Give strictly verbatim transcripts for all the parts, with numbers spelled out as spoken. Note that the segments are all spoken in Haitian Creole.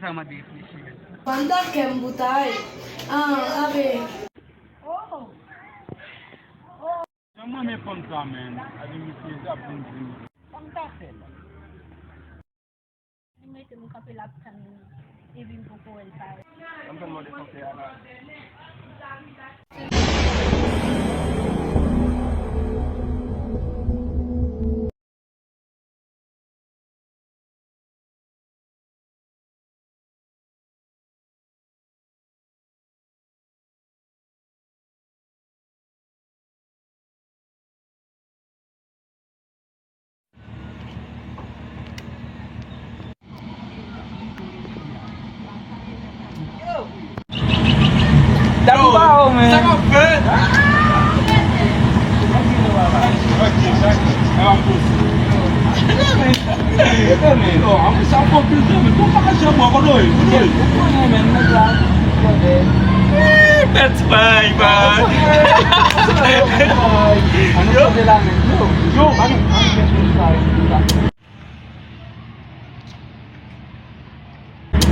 Sa mande reflechi, men. Pandan kè m boutay. Ah, abe. Oh. Oh. Jan mwen renmen fanm sa, men. Ade misye ap vin di m. Fanm sa fè la. Li mete m kanpe l ap tann li. Epi m poko wè l parèt. Ann tann mande konsèy a la. Yo! Yo, sa k ap fèt? Yo, anpil sa fè anpil tan, men pou pa jan mwen, kote w ye? Kote w ye? Ou konnen, men, nèg la. Eh, bèt bay, man. Yo. Yo, yo,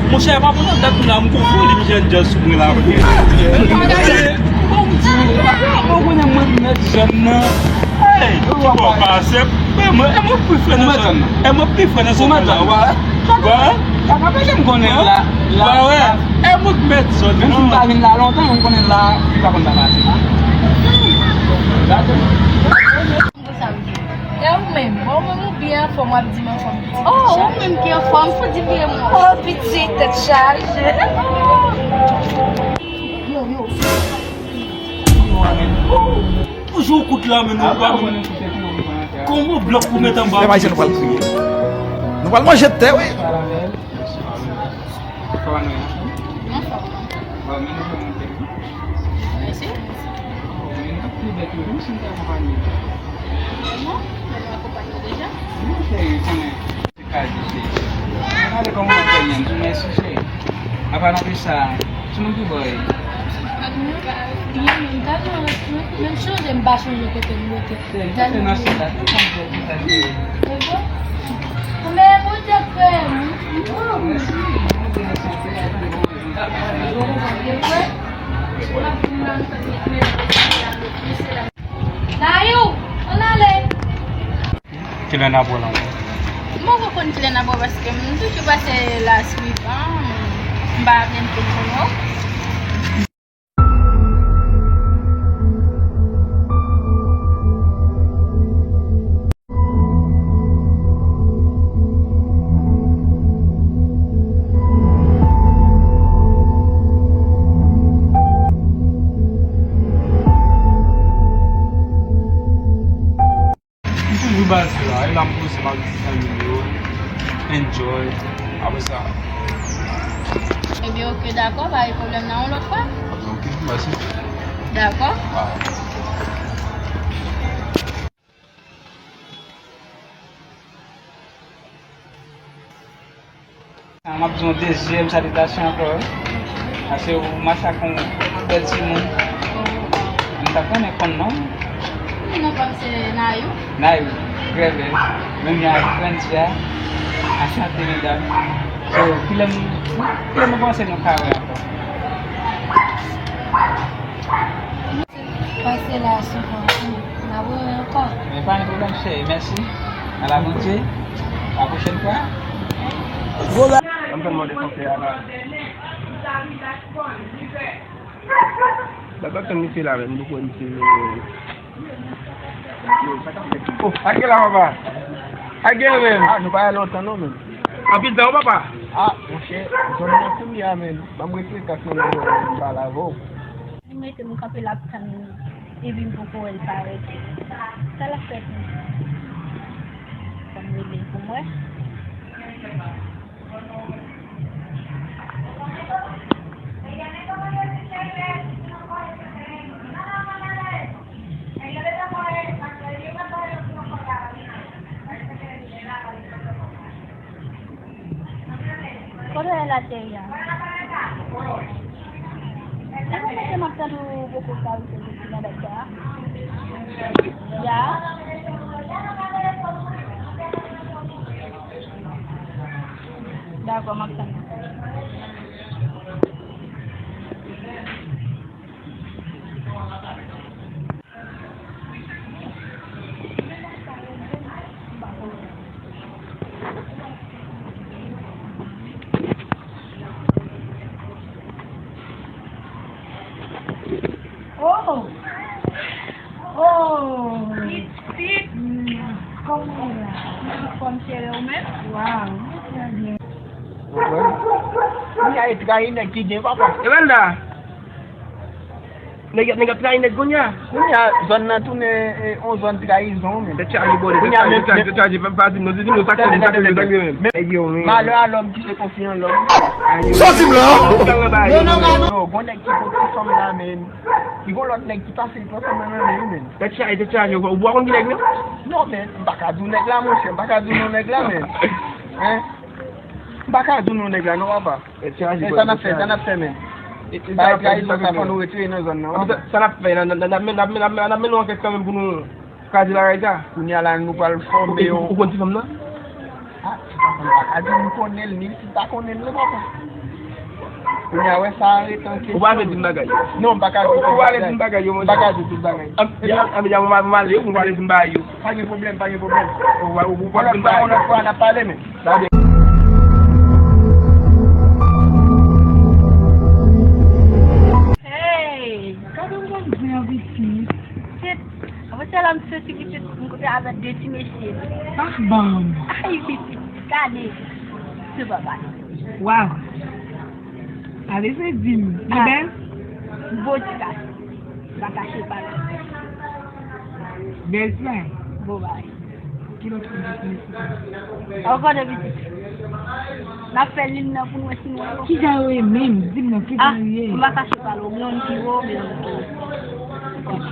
Monchè, pa pou nan dat m la, m gon foli m jèn jèn sou mwen la, frè. Bon, m di w, ou konnen mwen m mèt jèn nan. Hey, bon, pa sèp. Men mwen, e mwen pi frè nan zòn nan. E mwen pi frè nan zòn nan la. Wa, wa. Pa ka fè jan m konnen la. Wa, wè. E mwen k mèt zòn nan. Menm si m pa vin la lontan, men m konnen la, li pa konn pa pase. Gade. Pou sa m di. E ou menm? Bon, ou menm ou byen anfòm, w ap di m anfòm pitit. Oh, ou menm ki anfòm, fò di vye mo. Oh, pitit, tèt chaje. Yo, yo. Toujou kout la, men nou pa menm. Kòman blòk pou met anba? Lè mayizen nou pral kriye. Nou pral manje tè, wi. Kòman nou ye? Anfòm. Bon, men nou fè monte. Mèsi. Men n ap pi bèl toujou si n te akonpanye. Non, men nou akonpanye deja. Non, cheri, konnen se kado, cheri. Gade kòman w ap fè menm, tou mèsi, cheri. Apalan de sa, timoun ki bò ye? Byen, menm tèlman ret, menm chanje, m pa chanje kote m rete. Cheri, kote nan sèl la, tout moun fè konsa, cheri. E bon? Men ou te kreye m. Oh, mèsi. Mwen te nan sante, a te bon. Nayou, ann ale. Kilè n ap wè l ankò? M poko konn kilè n ap wè paske m toujou pase la swivan, m pa byen konn konnen w. M toujou baze la, e la m poze m ak ti zanmi m yo, enjoy, apre sa. Ebyen, oke, dakò, pa gen pwoblèm nan, yon lòt fwa. Ok, mèsi. Dakò. Bye. M ap di yon dezyèm salitasyon ankò, wi. Paske ou masak yon bèl timoun. M t ap renmen konn non w. Non pa m se Nayou. Nayou, trè bèl. Menm jan ak Franzia, anchante medam. So, kilè m, kilè nou panse nou ka wè ankò? Pase la souvan, n ap wè ankò. Men pa gen pwoblèm, cheri. Mèsi. A la Bondye. A la pwochèn fwa. Ann fè n mande konsèy a la. Baba tann misye la, men m poko wè misye. Oh, sa k ap fèt? Oh, a ki lè la, papa? A ki lè la, men? Ah, nou pa wè lontan non, men. Anpil tan, wi, papa. Ah, monchè, zòn nan kounye a, men. Ban m retire kas mwen, m pale avè w. Li mete m kanpe l ap tann li, epi m poko wè l parèt. Sa l ap fè tou? Fò m rele l pou m wè. Kote w al ateri a? E mwen menm m ap tande w poko ka rive soti nan dat sa a. Ya. Dakò, m ap tann. Kòman w ye la? Mwen anfòm, cheri, ou menm? Waw, mwen trè byen. Kounye a e trayi nèg ki gen, papa. Evelda! Nèg, nèg ap trayi nèg kounye a. Kounye a, zòn nan tounen, eh, yon zòn trayizon, men. Tèt chaje, bòdè, tèt chaje, tèt chaje, tèt chaje, pa di m non, di m non, sa k fè, sa k fè, sa k fè, men. Malè a lòm ki fè konfyans lòm. Sòti m la! Yo, gon nèg ki pot ti fanm la, men. Li gon lòt nèg ki pase, li pran fanm nan nan men, men. Tèt chaje, tèt chaje, ou pa konn ki nèg nan? Non, men, m pa ka di w nèg la, monchè, m pa ka di w non nèg la, men. Hein? M pa ka di w non nèg la, non, papa. Tèt chaje, sa n ap fè, sa n ap fè, men. Bagay trayizon sa, fò nou retire nan zòn nan, papa. Sa n ap fè, n ap mennen yon ankèt kanmenm pou nou kraze bagay sa. Kounye a la, nou pral fòme yon. Ou konn ti fanm nan? Ah, ti fanm nan pa ka di m konnen l, ni si m pa konnen l, non, papa. Kounye a, wè sa an retan ke. Ou pa vle di m bagay yo? Non, m pa ka di tout bagay. Ou pa vle di m bagay yo, monchè? M pa ka di tout bagay. An, an, an, an, m ale, ou pa vle di m bagay yo? Pa gen pwoblèm, pa gen pwoblèm. Ou pa, ou pa vle di m bagay yo? Yon lòt fwa, yon lòt fwa, n ap pale, men. Hey! Gade yon granmoun an pitit. Pitit, avan se la m soti pitit, m kote avèk de ti mesye. Ah, bon. Ay, pitit, gade. Se papa. Waw. Ale se di m. Li bèl? Bon ti gason. Pa kache pa. Bèl ti bagay. Bon bagay. Ki lòt kote ki nesesè? Ankò de pitit. N ap fè lin nan pou n wè si nou wè. Kijan yo ye menm? Di m non, kijan yo ye? M pa kache pale w, gen youn ki wo, gen youn ki wo.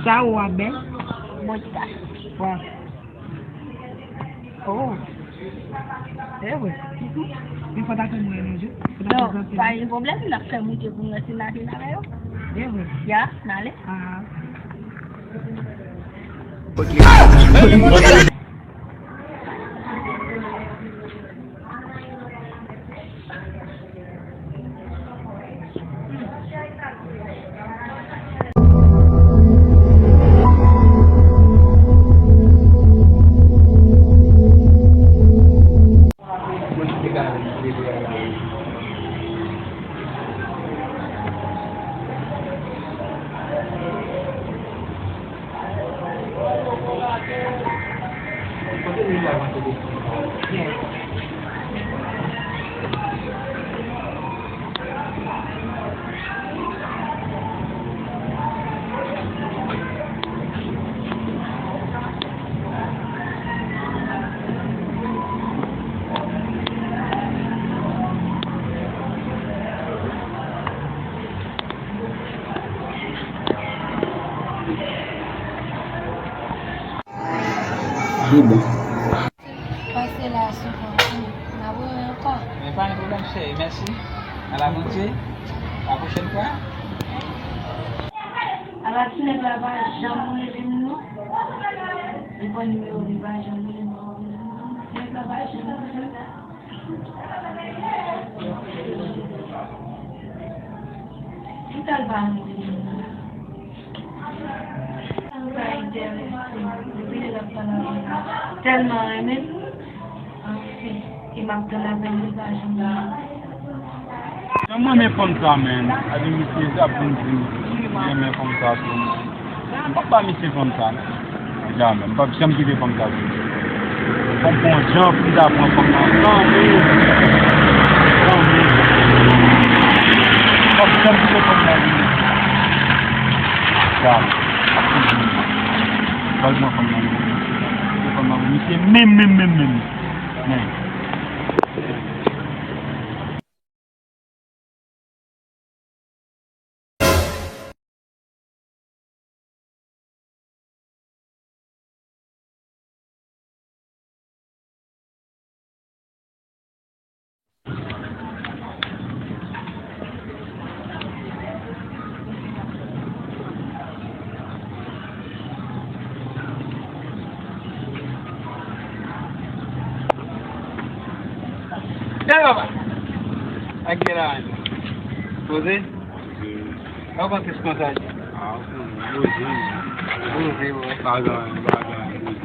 Sa ou a bèl? Bon ti gason. Waw. Oh. E vre. Mhm. Men fò ta fè m wè yon jou. Fò ta prezante m. Non, pa gen pwoblèm, n ap fè moute pou n wè si n a vin avè yo. E vre. Ya, n ale. Ah. Li bon. Pase la souvan tou. N ap rewè ankò. Men pa gen pwoblèm, cheri. Mèsi. A la bondye. A la pwochèn fwa. Ala ti nèg la pa janm rele m non. Li pran nimewo m, li pa janm rele m. Ti nèg la pa janm rele m. Kisa l pa janm rele m la? Sa enterese m. Depi lè l ap pale avè m, tèlman renmen m. Anfen, e m ap tann avè l, li pa janm la. Janm renmen fanm sa, menn. Adi misye ap vin di m li renmen fanm sa tou, menn. M p ap ba misye fanm sa, menn. Jamè. M p ap janm kite fanm sa vini. Fò m pran jan pou m ta pran fanm nan. Zanmi. Zanmi. M p ap janm kite fanm nan vini. Jamè. M ap toujou vini. M pral pran fanm nan vini. Fanm nan vini. Misye menm, menm, menm, menm. Men. Dèyè, papa. Ak gen la, poze. Ou konn kis konsa di? Ah, ou konn, poze. Poze, wi. Bagay, bagay, poze.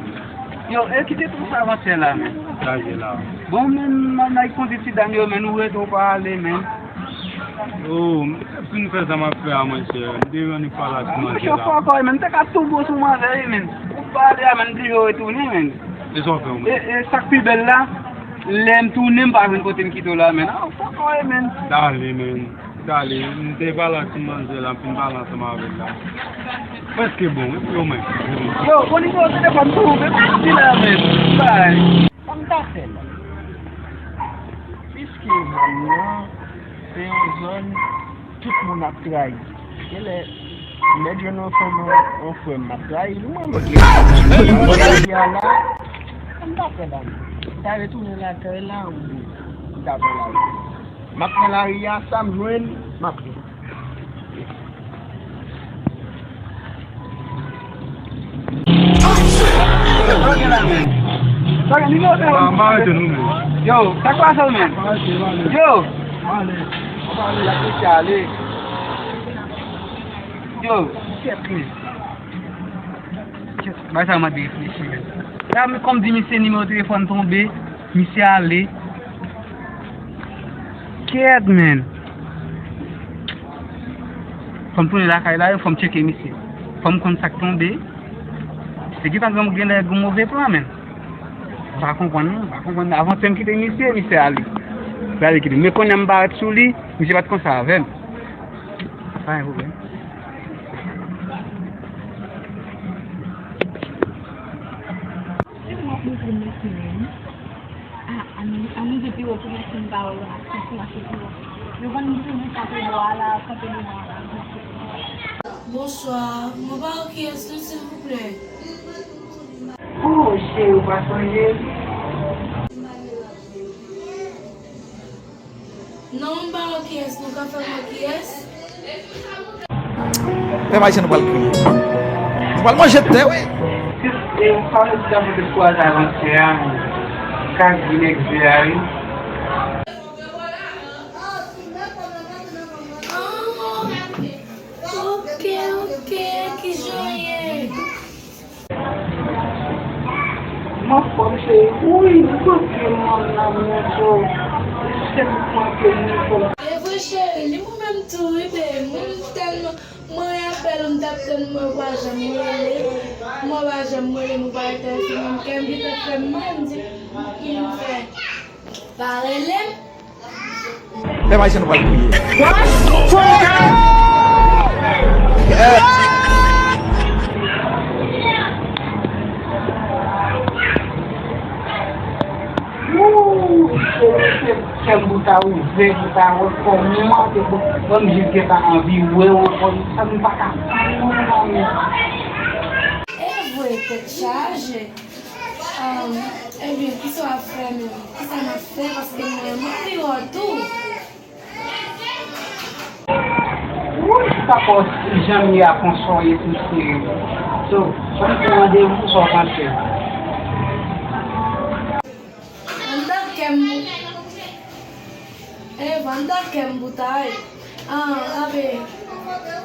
Yo, e kite tou sa avantyè la, men. Sa je la. Bon, men, manman, e kondi ti dam yo, men nou rete ou pa ale, men. Oh, si m fè sa m ap fè a, monchè, m te rann li pale ak manzè la. Chofè kò, men, m te ka tou bon sou manzè, wi, men. Ou pale a, men, m toujou retounen, men. E sa w fè w, e, men? E sa k pi bèl la, lè m tounen, m pa jwenn kote m kite w la, men. Ah, fuck, ouais, men. Dale, men. Dale, m te pale ak ti manzè la, m fin pale ansanm avè l la. Prèske bon, wi, yo, men. Yo, konn nimewo telefòn tou, men pa di la, men. Bay. Sa m ta fè la? Piske zòn nan se yon zòn tout moun ap trayi. Genlè, m mèt jwenn yon fanm, yon frè m ap trayi l, wi, mwen. Mwen, mwen, mwen, mwen, mwen, mwen, mwen, sa m ta fè la? M ta retounen lakay la, ou m ta pran lari. M ap pran lari a, sa m jwenn, m ap pran. Yo, sa k pase w, men? Yo! Yo, kèt, men. Kèt, bagay sa mande reflechi, men. La, men kòm di misye nimewo telefòn tonbe, misye ale. Kèt, men. Fò m tounen lakay la, fò m tcheke misye. Fò m konn sa k tonbe. Se gentan gen, genlè gen move plan, men. M pa konprann, non, m pa konprann. Avan se m kite misye, misye ale. Misye ale kite m. Men kounye a m parèt sou li, misye pa t konsa avè m. Pa gen pwoblèm. Se mwen ap montre mèsi menm. Ah, ann, ann rive pi wo pou mèsi m ba yo, ak santi mache pi wo. Yo vann m tou nan kanpe bò a la, kanpe devan a la. Bonswa, mwen pa wè kiyès non, silvouplè. Oh, cheri, ou pa sonje? Non, m pa wè kiyès, nou ka fè m wè kiyès? Pèp ayisyen, nou pral kriye. Nou pral manje tè, wi. E, e, pa mèt di avan de kwaze avantiyè a, men. Kaz di nèg vè a, wi. Ah, ok, ok, kijan w ye? M anfòm, cheri. Wi, m kote m nan mwen, so, se m manke m fò. E vre, cheri, li mwen menm tou, wi, baby. Mwen tèlman, mwen rapèl ou, m t ap tann mwen, ou pa janm rele. Mwen pa janm rele m, ou pa enterese mwen, m kè m gentan fè m mal, m di, m fè. Pa rele m. Pèp ayisyen, nou pral kriye. Wouy, cheri, se kè m pou ta ouvè, pou ta wè kòman te bon. Mwen, m jis gentan anvi wè w ankò, sa m pa ka tann non, manmi. E vre, tèt chaje. Ahn, ebyen, kisa w ap fè menm? Kisa n ap fè? Paske mwen, mwen pi wè w tou. Wi, pa kò jan m ye a konsa w ye tou, cheri. So, fò m pran randevou, sa w panse? Anndan kè m. E, anndan kè m boutay. Ah, abe,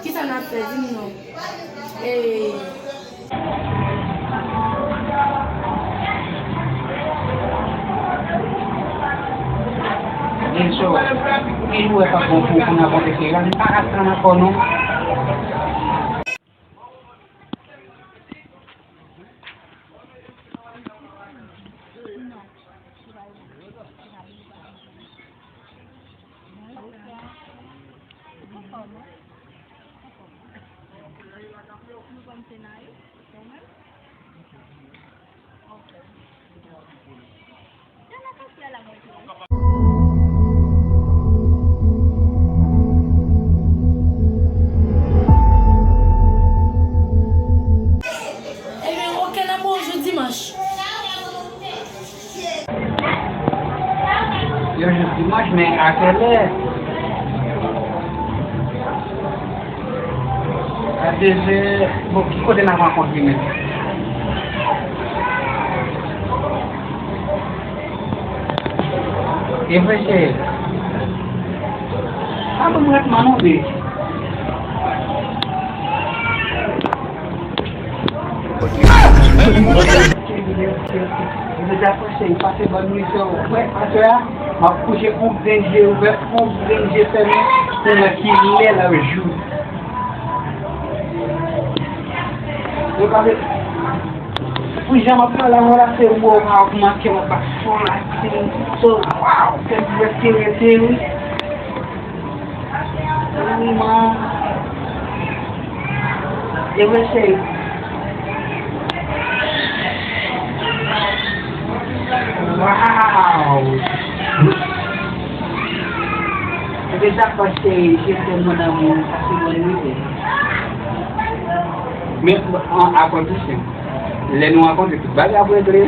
kisa n ap fè, di m non? E. Byen si, ki jou wè pa bon pou, pou n rakonte se la, m pa ka tann ankò non. Ebyen, oke, n ap wè w jou dimanch. Yo jou dimanch, men a kèlè? A sèzè. Bon, ki kote n ap rankontre menm? E vre, cheri. Pa ban m ret manove. Yo deja panse, pase bann misyon. Wè, atè a, m ap kouche pou grenn je ouvè, pou grenn je fèmen, pou wè ki lè l ap jou. Yo pa vle. Pou jan m ap pale avè w la, se wè w ap manke w ap bat fon la, se so, waw, se m rete, rete, wi. Wi, man. E vre, cheri. Waw. Epi sa fè, cheri, je t'aime, mon amour, sa se bon nouvèl. Men, an, akondiksyon. Lè nou rankontre, tout bagay ap regle.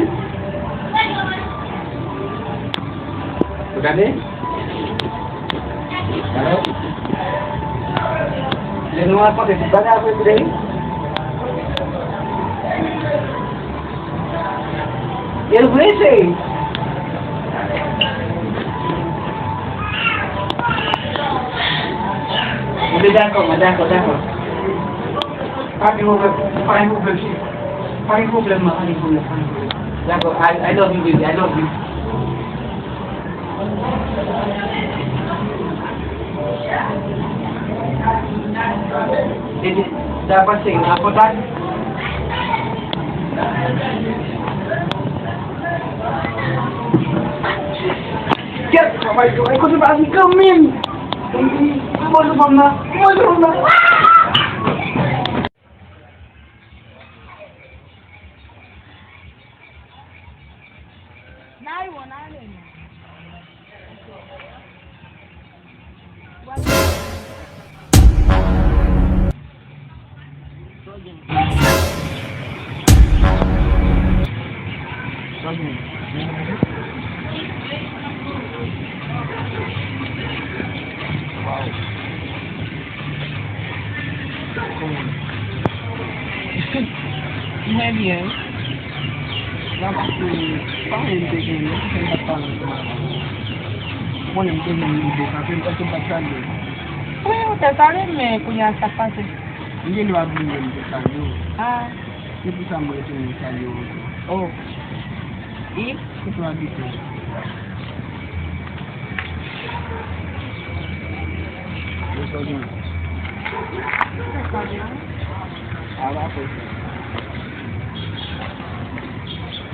Ou tande? Alo? Lè nou rankontre, tout bagay ap regle. E vre, cheri. Ebyen, dakò, man, dakò, dakò. Pa gen pwoblèm, pa gen pwoblèm, cheri. Pa gen pwoblèm, man, pa gen pwoblèm, pa gen pwoblèm. Dakò, I, I love you, baby, I love you. Baby, sa pase nan kontak? Kèt, papa, yo, e kote pa vin kanmenm. Bonjou, fanm nan. Bonjou, fanm nan. N a rive, n a rive. Mwen byen. Nan pase, pa mwen m te gen, mwen te gen pat pale ansanm avè w. Ou konnen m te gen yon ide, sa fè m, èske m pa t salye w? Wi, ou te salye m, men kounye a sa k pase? M gen dwa bliye m te salye w. Ah. Se pou sa mwen retounen salye w ankò. Oh. E? Kote w abite? Yo sot jan. Sa pa byen. A pa fè sa.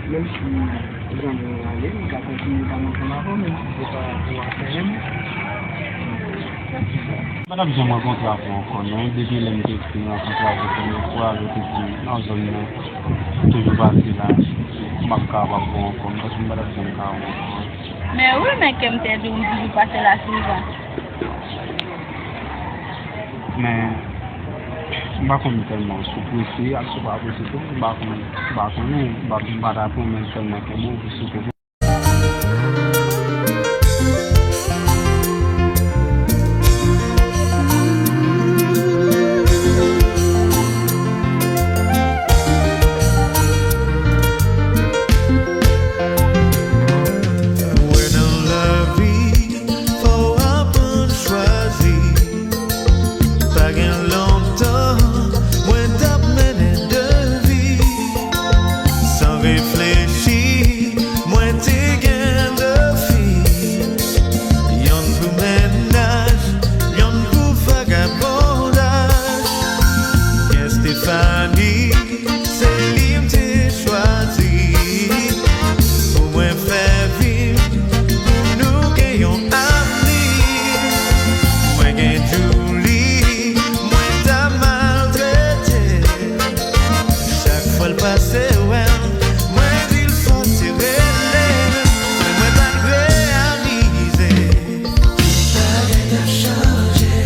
Menm si zanmi w ale, m ka kontinye pale ansanm avè w, menm si se pa pou afè m. M pa t ap janm rankontre avè w ankò, non. Depi lè m te fin rankontre avè w premye fwa, lè w te di m nan zòn nan, ou toujou pase la, m p ap ka wè w ankò, m panse m pa t ap janm ka wè w ankò. Men wi, men kè m te di w, m toujou pase la souvan. Men, m pa konn tèlman si w prese ak si w pa prese tou, m pa konn, m pa konnen, m pa, m pa t ap renmen tèlman kenbe w pou sou kote. Mwen nan lavi, fò w aprann chwazi. Pa gen lontan, mwen t ap mennen de vi. San reflechi, mwen te gen de fi. Yonn pou mennaj, yonn pou vagabondaj. Gen Stéphanie, se li m te chwazi. Pou mwen fè vi m, pou nou gen yon avni. Mwen gen Julie, mwen ta maltrete. Chak fwa l pase wè m, mwen di l fon ti rele m, men mwen pa t reyalize. Tout bagay t ap chanje.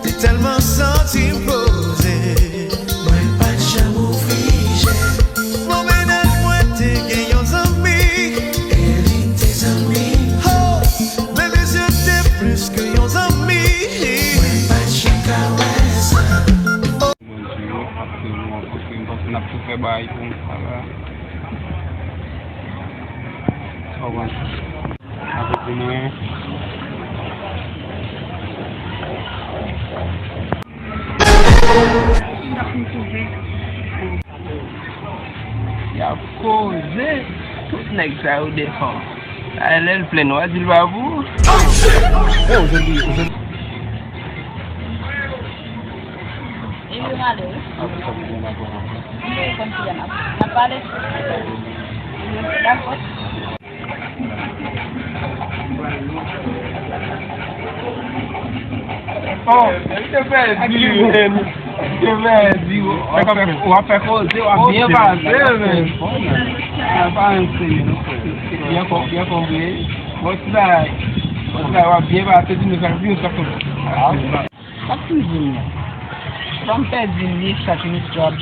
Te tèlman santi m poze. Mwen pa t janm ouvri je. Bon, mennaj mwen te gen yon zanmi. E li te zanmi m. Ho! Men mesye te plis ke yon zanmi. Mwen pa t janm ka wè sa. Bondye, paske nou rankontre, m panse n ap tou fè bagay konsa la. Sa w panse? Avèk ou mwen. Y ap koze. Tout nèg sa yo defo. Ay, lè l plenn, w a di l pa pou ou. Oh, jodi, jodi. Ale, wi. Apre sa, pou mwen, apre mwen. Konn ki lè n ap, n ap pale. Dakò. Oh, te pèdi, men. Te pèdi. W ap fè, w ap fè koze, w ap byen pase, men. Sa pa yon seri, non, frè. Byen kon-, byen konprann. Bon, ti bagay. Bon, ti bagay, w ap byen pase, di nou sa, di nou sa konn. Sa k toujou m nan. Epa m pèdi li chak mi djòb.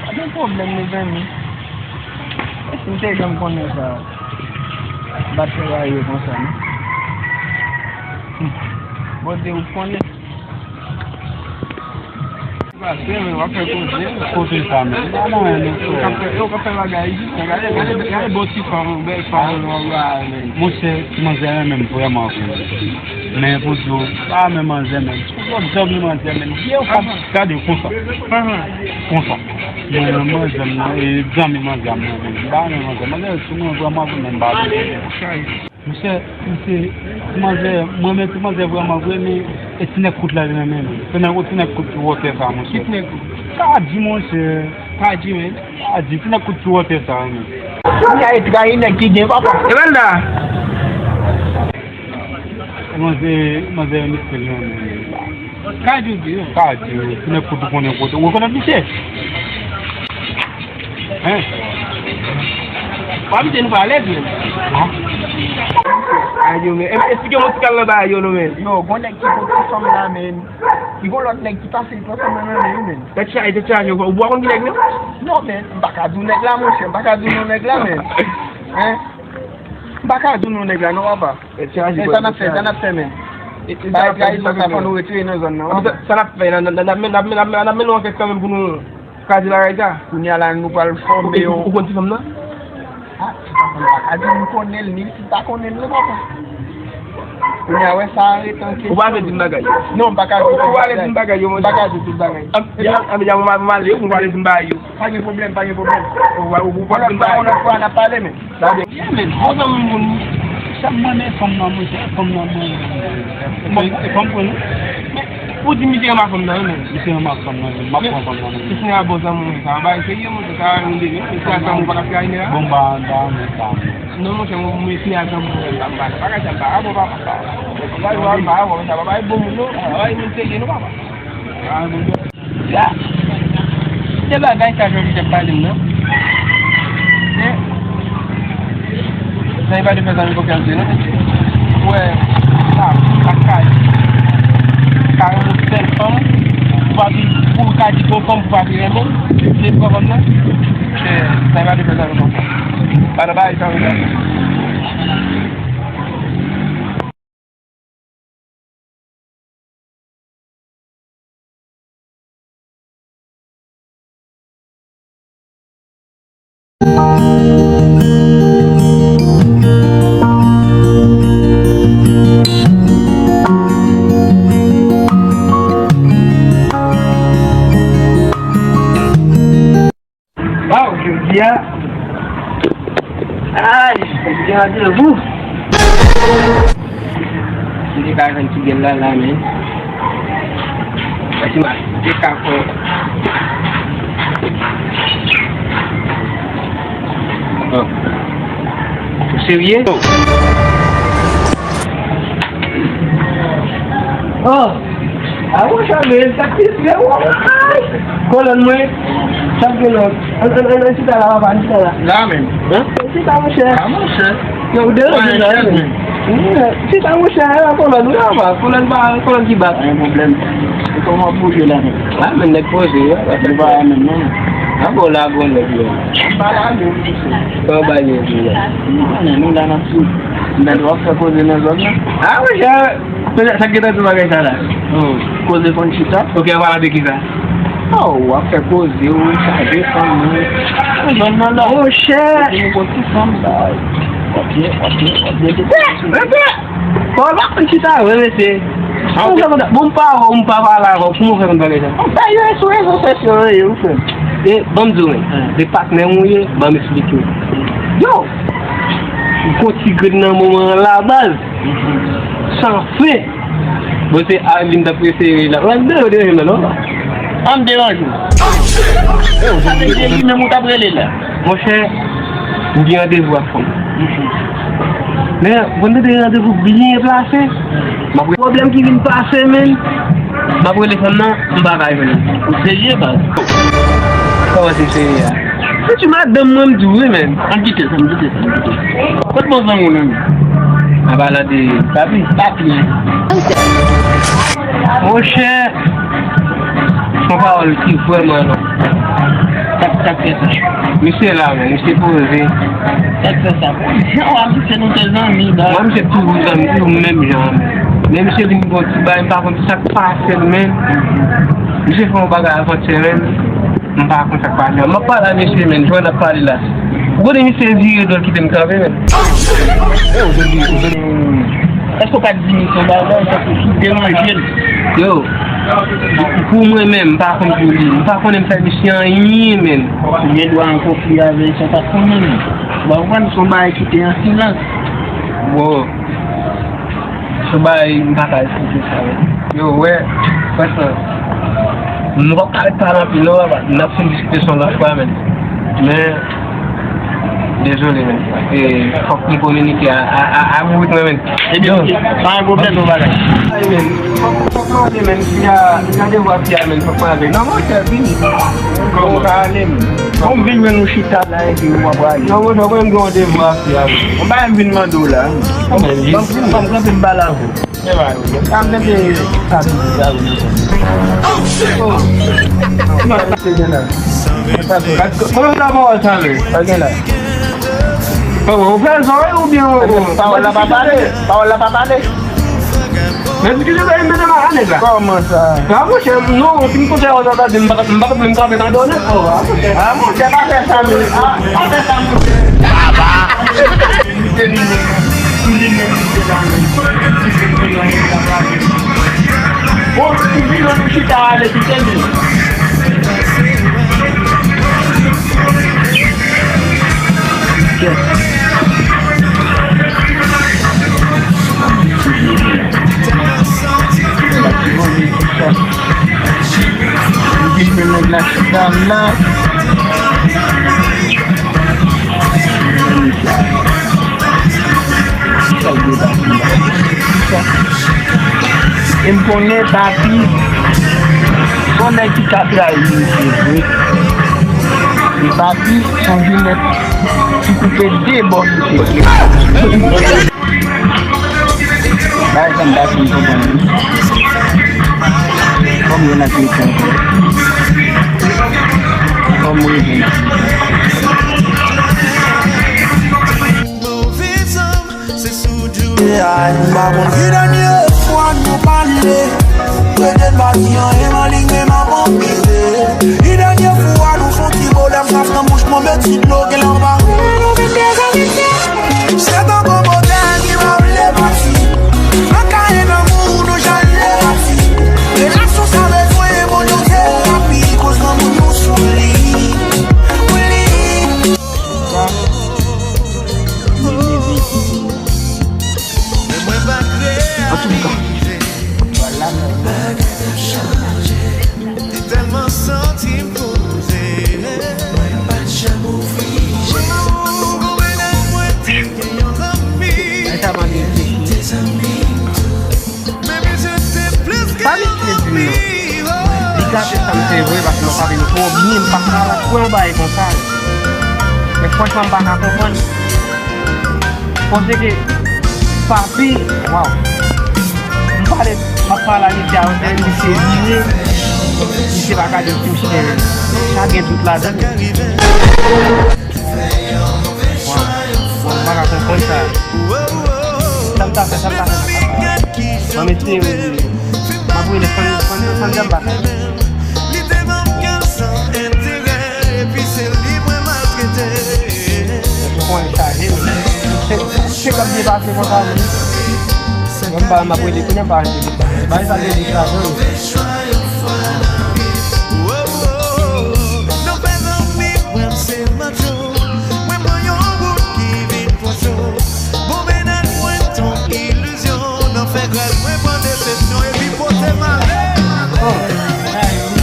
Pa gen pwoblèm, mezanmi. E si m te janm konnen sa, m pa t fè bagay yo konsa, non. Hmm. Bondye, ou konnen. Pase, men w ap fè koze. Kote sa, men? Pa nan anyen, non, frè. Yo k ap fè, yo k ap fè bagay isit, men gade, gade, gade bon ti fanm, bèl fanm, non, men. Monchè, ti manzè renmen m vrèman vre. Men pou di w, pa renmen manzè, men. Lòt zòm li manzè, men. Vye fanm, gade konsa. Konsa. Mwen, manzè m nan, e zanmi manzè m nan, men. M pa renmen manzè. Manzè sou mwen vrèman vre, men m pa renmen. Monchè, misye, ti manzè, mwen renmen ti manzè vrèman vre, men e ti nèg kout la li renmen, men. Se nèg, ti nèg kout ki wòtè sa, monchè. Ki ti nèg kout? Kadi, monchè. Kadi, men. Kadi, ti nèg kout ki wòtè sa, men. Kounya e trayi nèg ki gen papa. E banda. Manzè, manzè, misye, men. Kadi ou di, wi. Kadi, wi. Ti nèg kout ou konnen kote. Ou rekonèt misye? Hein? Wa misye nou pa alèz, men. Ayo, men. E, eksplike mwen ti kal nan bagay yo, non, men. Yo, gon nèg ki pran ti fanm la, men. Li gon lòt nèg ki pase, li pran fanm nan nan men, wi, men. Tèt chaje, tèt chaje, ou pa konn ki nèg, non? Non, men. M pa ka di w nèg la, monchè. M pa ka di w non nèg la, men. Hein? M pa ka di w non nèg la, non, papa. E sa n ap fè, sa n ap fè, men. Bay trayi sa, sa fò nou retire nan zòn nan. Sa n ap fè, n ap mennen yon ankèt kanmenm pou nou kraze bagay sa. Kounya la, nou pral fòme yon. Ou konn ti fanm nan? Ah, ti fanm nan pa ka di m konnen l, ni si pa konnen l, non, papa. Kounya, wè, sa rete anke. Ou pa vle di m bagay yo. Non, m pa ka di tout bagay. Ou pa vle di m bagay yo, monchè. M pa ka di tout bagay. Ann, ann, ann, mwen ale, ou pa vle di m bagay yo. Pa gen pwoblèm, pa gen pwoblèm. Ou pa, ou pa vle di m bagay yo. Yon lòt fwa, n ap pale, men. Sa byen. Yeah, men, bon zanmi moun. Sa m renmen fanm nan, monchè, fanm nan, mwen. Bon, e fanm pou nou. Men, ou di misye renmen fanm nan, wi, men. Misye renmen fanm nan, men. M ap pran fanm nan, men. Misye a bon zanmi mwen, sa. Bagay serye, monchè, sa yon deli. Misye a zanmi ou pa ka fè anyen la. Bon, ba, ba, men, ba. Non, monchè, mwen, misye a zanmi mwen, ba, ba. Bagay sa, ba, a bon, ba, ba. Bagay, ba, ba, ba, sa, ba, ba, e bon moun, non. Bagay moun serye, non, papa. Ah, bon. Ya. Se bagay sa Jòji t ap pale m nan. Men, sa e pa de fè zanmi konfyans vre non, mesye. Ou wè, sa, sa kay. Karannsenk fanm, pou pa di, pou ka di gon fanm, pou pa di renmen, se pran fanm nan. Se, sa e pa de fè zanmi konfyans. Pa nan bagay sa, mesye. Waw, jodi a. Ay, jodi a randevou. M te ka jwenn ti gèl la, la, men. Mwen ti ma, te ka fè. Oh. Ou serye? Oh. A, monchè, men, sa ki fè, ay! Kolòn mwen, sa k gen non? Ann, ann, ann, ann chita la, papa, ann chita la. La menm. Hein? Ann chita, monchè. A, monchè. Yo, ou deranje la, men. Chita, monchè, la, kolòn, wi, papa. Kolòn pa, kolòn ki bat. Pa gen pwoblèm. E kòman pou jwe la menm? A, men, nèg poze, wi. Li pa la menm, non. A, bon, la, bon, nèg, yo. Pa la menm, monchè. Kòman bagay yo, la? Nou la nan sou. Nèg w ap fè koze nan zòn nan. A, monchè. Sa, sa gentan di bagay sa la. Oh, koze konn chita. Ok, w ap pale de kisa? Oh, w ap fè koze, w chaje fanm, non. Nan zòn nan la. Monchè. Kote nou konn ti fanm sa. Ok, ok, ok. Rete, rete. Bon, w pa konn chita vre, mesye. Ah, ok. Bon, m pa wè w, m pa pale avè w. Kouman w fè konn bagay sa? Bagay yo sou rezo sosyo yo ye, wi, frè. E, ban m di w, men. Hein. Se patnè m ou ye, ban m eksplike w. Yo! Ou konn ti grenn nan moman an la, baz. San fen. Bon, se Arline t ap eseye la. Wè, de yo te menm nan, non? An m deranje w. Sa vle di li menm ou t ap rele la. Monchè, m gen randevou ak fanm. Men, bon, m te gen randevou byen plase. M ap rele pwoblèm ki vin pase, menn. M ap rele fanm nan, m pa ka jwenn li. Ou serye, baz? Kòman se serye a? Se ti madanm mwen m di w wi, menn. Ann kite sa, ann kite sa, ann kite sa. Kot bon zanmi w nan? An palan de Papi. Papi. Monchè, se yon pawòl ki vrèman long. Sa k, sa k fè sa? Misye la, menn, misye poze. Sa k fè sa? Jan w a misye nou te zanmi, baz. Mwen, misye toujou zanmi, toujou menm jan, menn. Men misye vin gon ti bagay, m pa konn sa k pase l, menn. Misye fè yon bagay avantyè, menn. M pa konn sa k pase. M ap pale a mesye, menn, jan n ap pale la. Ou konnen misye vire do l kite m kanpe, menn. Èske w pa t di misye yon bagay, tankou sou deranje l? Yo, pou mwen menm, m pa konn pou li. M pa konnen m fè misye anyen, menn. Ou gen dwa an konfli avè l san w pa t konnen, menn. Ou pa konprann, se yon bagay ki te an silans. Bon. Se yon bagay m pa ka esplike sa, men. Yo, wè, franchman, m pap ka ret pale anpil, non, papa. N ap fin diskite sa yon lòt fwa, men. Men, dezole, men. E, fòk m kominike a, a, a, a bourik mwen, men. Ebyen, ok. Pa gen pwoblèm. Ban m di yon bagay. Ay, men. Fòk, fòk mwen ale, men. Fi a, gade vwa fi a, men. Fòk mwen ale. Non, monchè, vini. Bon, ou ka ale, men. Bon, m vin jwenn ou chita la, epi ou pa prale. Non, monchè, ou konnen m gen yon devwa. Yon bagay m vin mande w la. Ban m, ban m kanpe m pale avè w. Sa m tande sa di sa wi. Oh. Kòman sa pawòl sa vle? Sa gen la? Kòman, ou fè zòrèy oubyen ou... Pawòl la pa pale. Pawòl la pa pale. Men ki se sa, mete nan anèg la. Kòman sa? A, monchè, non, si m konse a, w ta di, m pa, m pa t vle m kanpe tande w nèt. A, monchè, pa fè sa, men. A, pa fè sa, monchè. Baba. Bon, ou vin, nou chita ale, kite li. Li vin men nèg la chita la. E m konnen Papi se yon nèg ki ka trayi misye vre. E Papi se yon jenès ki koupe de bò sou tèt li. Bagay sa m pa fin konprann li. Kòm yo nan kretyen ankò. Kòm mwen vin. Move zòm, se sou Djouly. Ay, m pa konn ki dènye fwa nou pale. Pede n pa di anyen, m anliy men m ap anpize. Ki dènye fwa nou fè yon ti bolè, m saf nan bouch mwen, met ti dlo, gen lè m pa. Se tankou bòdèl ki pa vle pati. Nan kaye lanmou nou jan lè pati. Relasyon sa bezwen bon jan terapi, koz lanmou nou sou li. Pou li. Antouka. Li tèlman santi m poze. Mwen pa t janm ouvri je. Ou konprann mwen te gen yon zanmi. Ay, sa mande reflechi. Te zanmi m tou. Men misye te plis ke yon zanmi. Li gate sa m te vre, paske mwen pa vin twò byen, m pa ka kwè yon bagay konsa. Men franchman, m pa ka konprann. Kote ke Papi, waw. M pale, m ap pale a misye a, misye vire, misye pa gade sou chen. Sa gen dout ladan. Waw. Waw, m pa ka konprann sa. Sa m ta fè, sa m ta fè, sa m ta fè. Ban m eseye rele. M ap rele fann, fann, fann janm pa fè. Li te ban m kè l san enterè, epi se li mwen maltrete. Ou konnen chaje, wi. Se, se k ap byen pase konsa, wi. Mwen pa, m ap rele kounye a, m pa rele. Bay sa te di sa, wi. Nan fè zanmi, mwen se match. Mwen pran yon wout ki vin twò cho. Bon, mennaj mwen t on ilizyon. Nan fè grèl, mwen pran desepsyon epi pote m ale. Oh, ay, wi.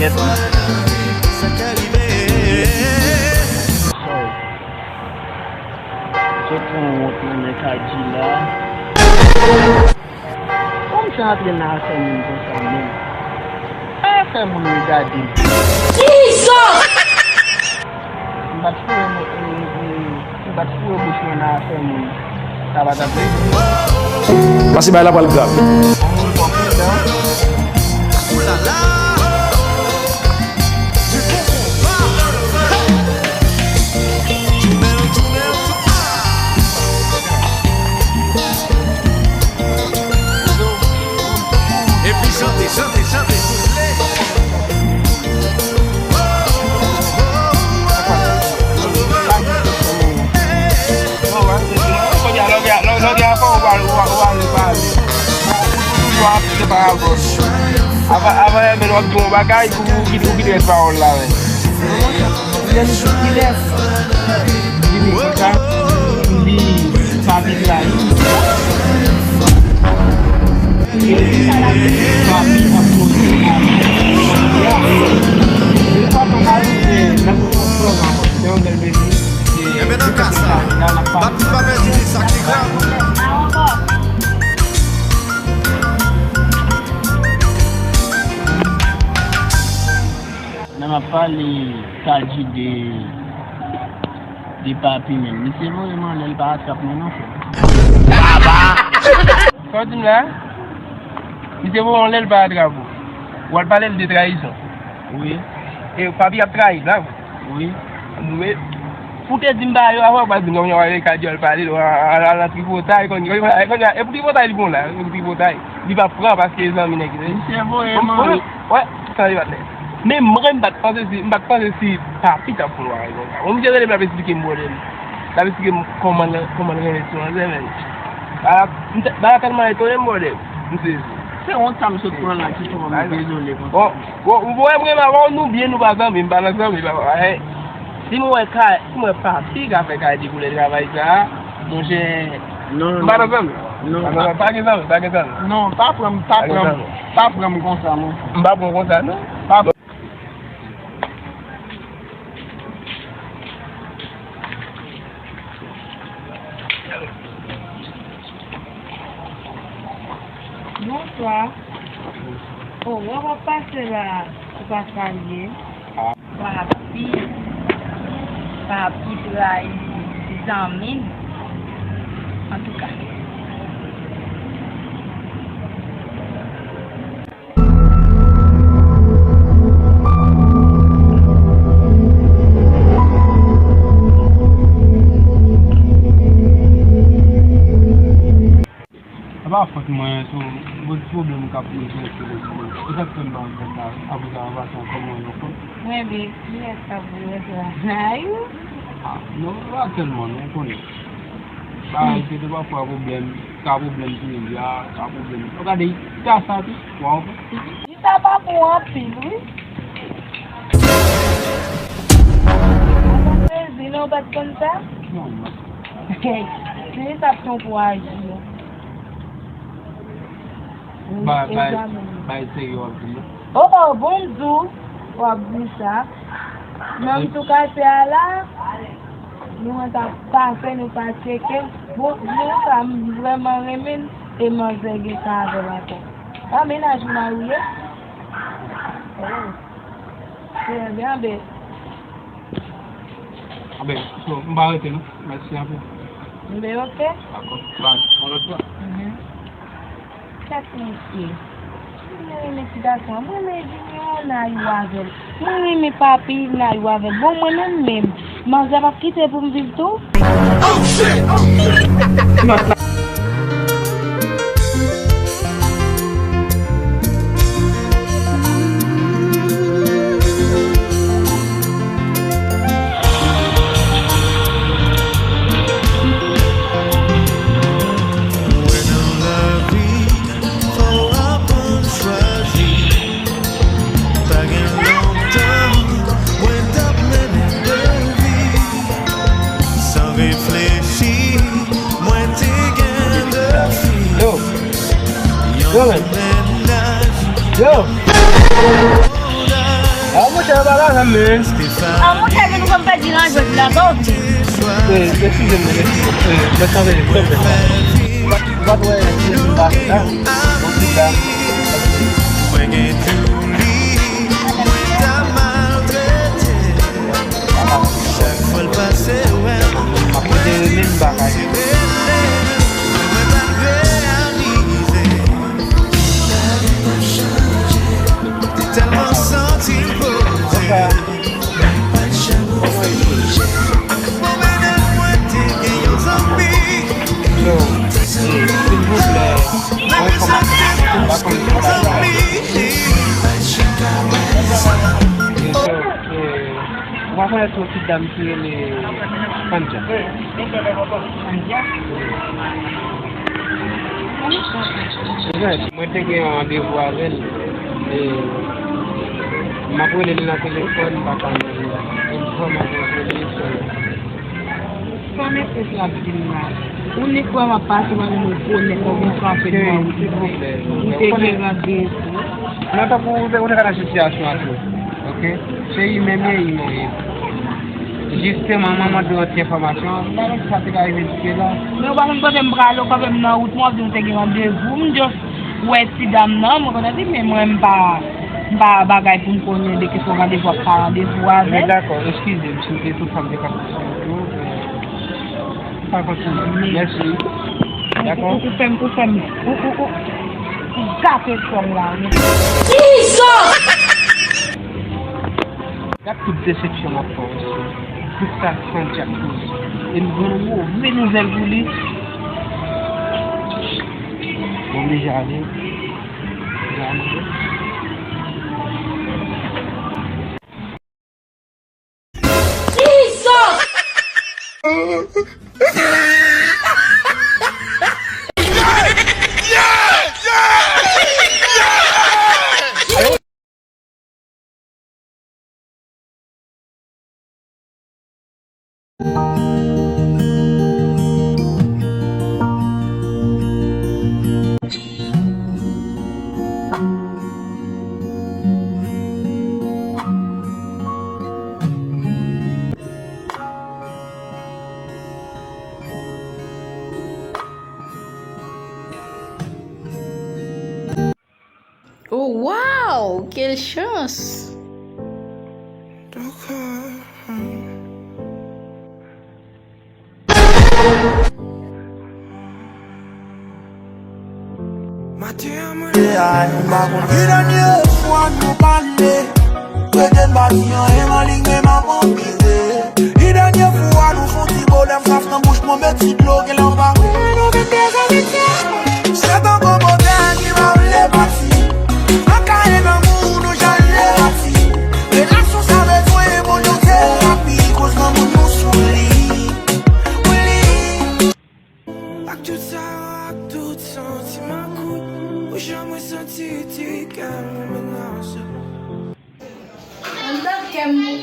Kèt. Sot pran wont nan men Kadji la. Kòmsi antre nan afè moun konsa menm? Pa fè moun regade m. Jesus! M pa t foure m, m, m, m pa t foure bouch mwen nan afè moun. Sa pa t ap rete. Paske bagay la pral grav. Yon moun pran pridan. Epi chante, chante, chante, souple. Kounye a, lògè a, lògè a, fò ou pale, ou pale, ou pale. Ou toujou ap se parabòl. Avan, avan, men w ap di yon bagay, ou kite, ou kite rès pawòl la, men. Li menm sou kilès? Li di konsa, li pa vin la, li. Papi ap poze a. Li pa fè mal, men nan pran pran se yon bèl bebe. Enben nan ka sa, Papi pa pèdi li, sa ki grav. Nan m ap pale Kadji de, de Papi menm. Misye voye m anlè, l pa atrap mwen non, frè. Sa w di m la? Misye voye w anlè, l pa atrap ou. W al pale l de trayizon. Wi. E Papi ap trayi, la vre. Wi. Wi. Pou te di m ba yo avan, w pa di m konnya w ale Kadji al pale l, w al, al, al tripotay, konn, konn, konn, e pou tripotay li bon la, e pou tripotay. Li pa pran paske zanmi nèg yo. Misye voye m anlè. Wè, tande patnè. Men mwen, m pa t panse si, m pa t panse si Papi t ap fè yon bagay konsa. Bon, misye rele m, l ap esplike m pwoblèm. L ap esplike m kòman l, kòman l renmen ti manzè, men. Bagay la, m te, bagay la tèlman etone m, pwoblèm. M sezi. Se wont sa m sot pran la ki fè m dezole konsa. Bon, bon, bon, mwen, mwen, avan nou byen, nou pa zanmi, m pa nan zanmi, papa, eh. Si m wè ka, si m wè Papi ka fè Kadji koulè travay sa a, monchè, m pa nan zanmi. Non, non. Pa nan zanmi, pa gen zanmi, pa gen zanmi. Non, pa pran m, pa pran m, pa pran m konsa, monchè. M pa pran w konsa, non. Pa Bonswa. Oh, w ap pase la, ou pa salye. Papi, Papi trayi zanmi l. Antouka. Se pa fòt mwen, se yon gwo ti pwoblèm k ap poze sou rezo. E sa k fè m pa antre sa, apre sa, an pasan, kòman yo fè? Mwen byen, kiyès k ap voye sa? Ayou? Ah, non, pa tèlman, non, ou konnen. Bagay se de pafwa pwoblèm, ka pwoblèm peyi a, ka pwoblèm. Ou gade, ka sa tou, waw. Chita pa bon anpil, wi. Ou konn sezi, non, ou pa t konn sa? Non, non. Se sa k ton pou aji. Bay, bay, bay serye w ap di m nan. Oh, oh, bon m di w, w ap di sa. Nan m tou kase a la, nou mwen ta pase, nou pa tcheke. Bon, nou sa m vrèman renmen l, e manzè gen sa avè l ankò. A, mennaj m nan wi ye. Oh. Trè byen, anben. Anben, so, m pa rete non. Mèsi anpil. Anben, oke. Dakò. Bye. Yon lòt fwa. Mhm. Kèt mesye. Mwen renmen ti gason an. Mwen renmen Junior, n a yo avè l. Mwen renmen Papi, n a yo avè l. Bon, mwen menm menm. Manzè p ap kite pou m viv tou. Yo, men. Yo. A, monchè, yo pa la menm, men. A, monchè, men nou konn pèdi nan jwèt la, sa w di? Eh, eskize m, eskize m. Eh, mwen chanje, mwen chanje. Ou pa, ou pa t wè, se m pa la. Bon, se sa. Mwen gen Julie, li ta maltrete. Chak fwa l pase wè m, m ap rele l, mwen pa t reyalize. Lavi p ap chanje. Te tèlman santi m poze. Menm pa t janm reflechi. Bon, menaj mwen te gen yon zanmi. Yo, silvouplè, mwen kòmanse pa konn ki bagay. Yo, eh, ou pa konèt yon ti dam ki rele Sandra? Sandra? Mwen te gen yon randevou avè l. E, m ap rele l nan telefòn, m pa ka jwenn li. E m vrèman bezwen li, sè. Sa mesye sa ap di m la. Ou ni kwè m ap pase, mwen menm rekonèt mwen vin frape nan wout mwen. Ou te gen randevou. Nan tankou ou te, ou te ka nan sitiyasyon an tou. Ok? Se imen m ye, imen m ye. Jisteman, mwen mande yon ti enfòmasyon. M pa konn si sa te ka rive jiske la. Men ou pa konn kote m prale, ou kanpe m nan wout mwen, w ap di m te gen randevou. M just wè ti dam nan, mwen konn di, men mwen m pa, m pa bagay pou m konnen de kesyon randevou ak pa randevou avè l. Dakò, eskize m, si m te tout fanm te kanpe sou wout ou, men pa kontinye. Mèsi. Dakò? Ou, ou, ou fè m, ou fè m, ou, ou, ou, ou gate sè m la, wi. Jesus! Gad tout desepsyon m ap fè w, mesye. Tout sa Sandra koze. E m jwenn yon move nouvèl pou li. M oblije ale. Jesus! Oh, wow! Quelle chance! Maten an mwen. Ki dènye fwa nou pale? Rete m pa di anyen, m anliy men m ap anpile. Ki dènye fwa nou fè yon ti bolè, m saf nan bouch mwen, met ti dlo, genlè w pa wè nou vin dezanmitye. Se tankou bòtèl ki pa vle pati. Nan kaye lanmou nou jale pati. Relasyon sa bezwen bon jan terapi, koz lanmou nou sou li. Wi. Ak tout sa, ak tout santiman kout, ou janm resanti ti kè m menase. Anndan kè m pou,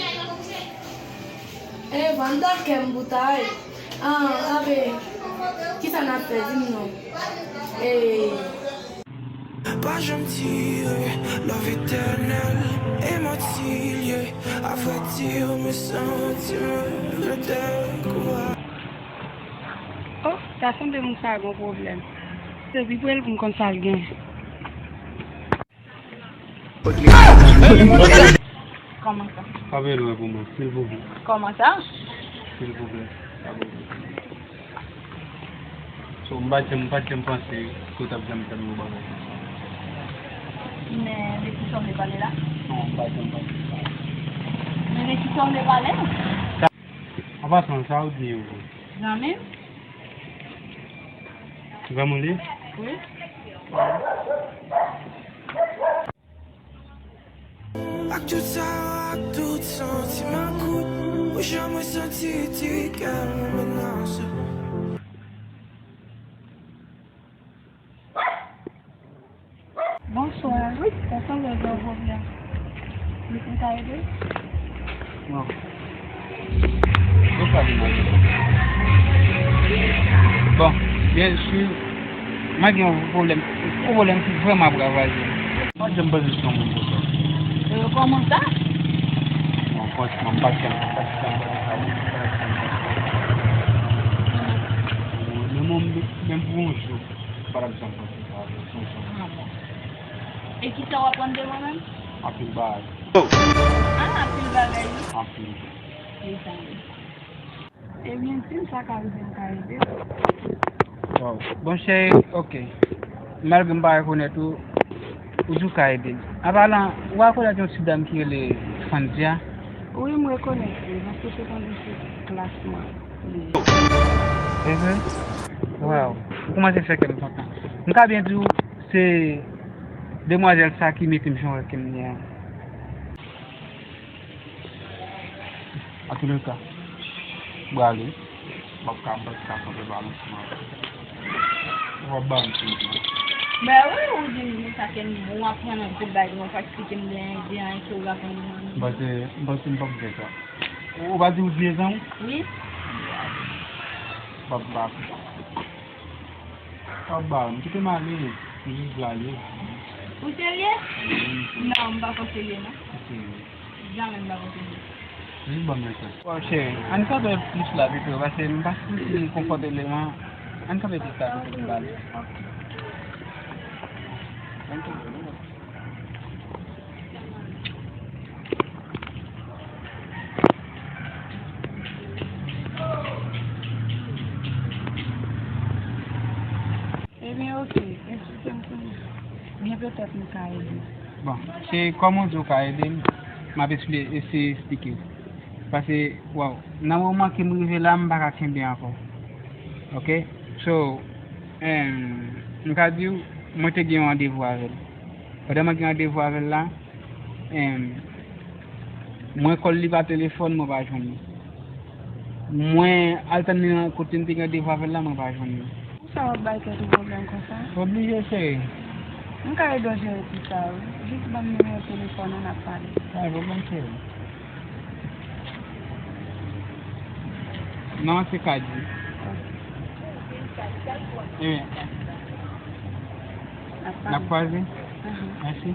eh, anndan kè m pou ta ye. Ah, abe, kisa n ap fè, di m non. Eh. Pa janm tire, love etènèl, e manti l ye, avrèdi, men santi m vle dekouraje. Oh, ta sanble moun sa a gen yon pwoblèm. Se pi pre l pou m konn sa l gen. Kòman sa? Pa bezwen pou mwen, silvouplè. Kòman sa? Silvouplè, pa bezwen. So, m pa t janm, m pa t janm panse ke w t ap janm tann yon bagay konsa. Men de kisa w vle pale la? Non, m pa t janm panse sa. Men de kisa w vle pale? An pasan, sa w di yo vre? Zanmi m? Zanmi w li? Wi. Ak tout sa, ak tout santiman kout, ou janm resanti ti kè m menase. Bonswa. Wi. Ta sanble w gen yon pwoblèm. Ou, ou ka ede? Non. Bonswa, demoiselle. Bon, byen si. Mwen gen yon pwoblèm, yon pwoblèm ki vrèman ap ravaje m. M pa t janm panse se yon moun konsa. E kòman sa? Non, franchman, m pa t janm, m pa t janm panse sa, m pa t janm panse sa. Menm, menm pou yon jou, m pa t ap janm panse sa, franchman. Ah bon. E kisa w aprann de mwen menm? Anpil bagay. Ah, anpil bagay, wi. Anpil. Mezanmi. Ebyen, si m sa ka rive, m ka ede w. Waw. Bon, cheri, ok. Malgre m pa rekonèt ou, ou di w ka ede m. An palan, ou rekonèt yon ti dam ki rele Franzia? Wi, m rekonèt li, paske se konn se klas mwen li ye. Se vre? Waw. Ou kòmanse fè kè m kontan. M ka byen di w, se demwazèl sa ki mete m jan ke m ye a. Antouleka, m prale. M ap ka, m p ap ka kanpe pa ansanm avè w. W ap ba m ti moman. Ben wi, ou di m sa ke m bon, w ap pran nan gwo bagay, w ap eksplike m de endyen ke w ap pran nan. M panse, m panse m p ap fè sa. Ou pa di ou di zanmi? Wi. M p ap ba. M p ap ba, m kite m ale, m jis prale. Ou serye? Wi, m serye. Non, m pa ko serye, non. Ou serye? Jamè m pa ko serye. Jis ban m yon chans. Bon, cheri, ann kanpe plis la pito, paske m pa santi m konfòtableman. Ann kanpe plis la pito pou m pale. Ok. Ann kanpe, non? Ebyen, ok, eksplike m kounye a. Byen, petèt m ka ede. Bon, se kòman w di w ka ede m, m ap esplike, eseye eksplike w. Paske, waw, nan moman ke m rive la, m pa ka kenbe ankò. Ok? So, em, m ka di w, mwen te gen yon randevou avè l. Pandan mwen gen randevou avè l la, em, mwen kòl li pa telefòn, mwen pa jwenn li. Mwen al tann li nan kote m te gen randevou avè l la, mwen pa jwenn li. Poukisa w ap bay tèt ou pwoblèm konsa? Oblije, cheri. M ka ede w jere tout sa, wi. Jis ban m nimewo telefòn ou, n ap pale. Pa gen pwoblèm, cheri. Non, se Kadi. Ok. Wi. N ap pale. N ap kwaze. Mhm. Mèsi.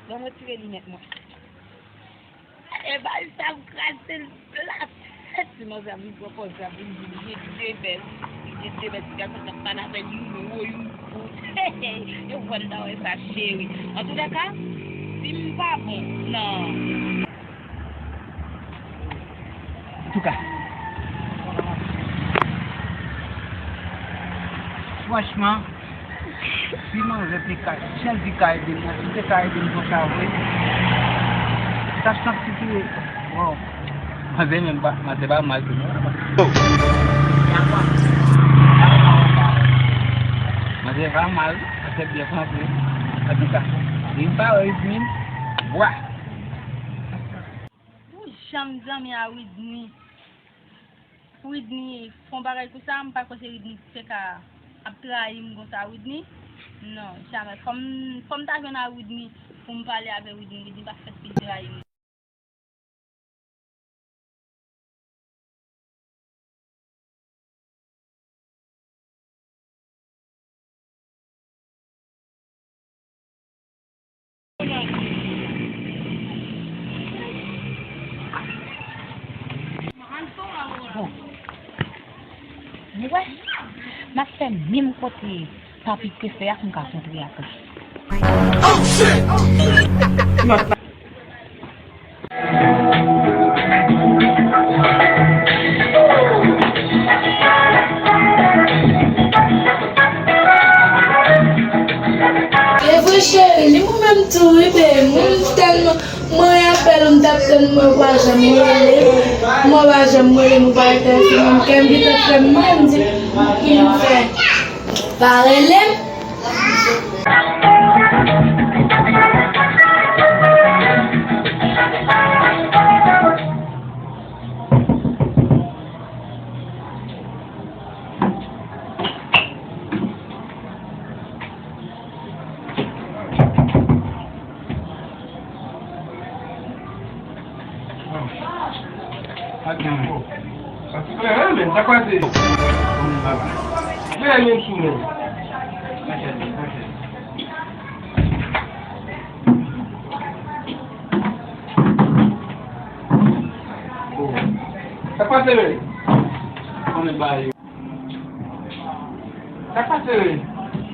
Ban m retire linèt mwen. E bay sa m kraze l plat. Ti manzè ap vin pran pòz la pou l di li gen de bèl, li gen de bèl ti gason k ap pale avè l, youn wo, youn kout. Yo pral ta wè sa, cheri. Antoulèka, si m pa bon, non. Antouka, franchman, si manzè te ka, si Shelby ka ede m, si te ka ede m konsa vre, m t ap santi ke, wow, manzè menm pa, manzè pa mal tou non. Manzè pa mal, manzè byen panse. Antouka, li pa wè Yasmine, bwa. Ou janm zanmi a Widny. Widny fè yon bagay konsa, m pa kwè se Widny te ka ap trayi m konsa, Widny. Non, jamè. Fò m, fò m ta jwenn a Widny pou m pale avè Widny. Widny pa fèt pou l trayi m. Bon. Ou wè, m ap fè menm kote papi te fè a pou m ka kontre ak li. E vre cheri, li mwen menm tou wi baby, mwen tèlman mwen apèl ou m t ap tann mwen pa janm rele, mwen pa janm rele m ou pa enterese mwen, kè m gentan fè m mal, m di pou ki m fè pa rele m. Sa ki anyen? Sa ki klè, men, sa k pase? Klè, men, sou, men. Sa k pase, men? Konnen bagay yo. Sa k pase, men?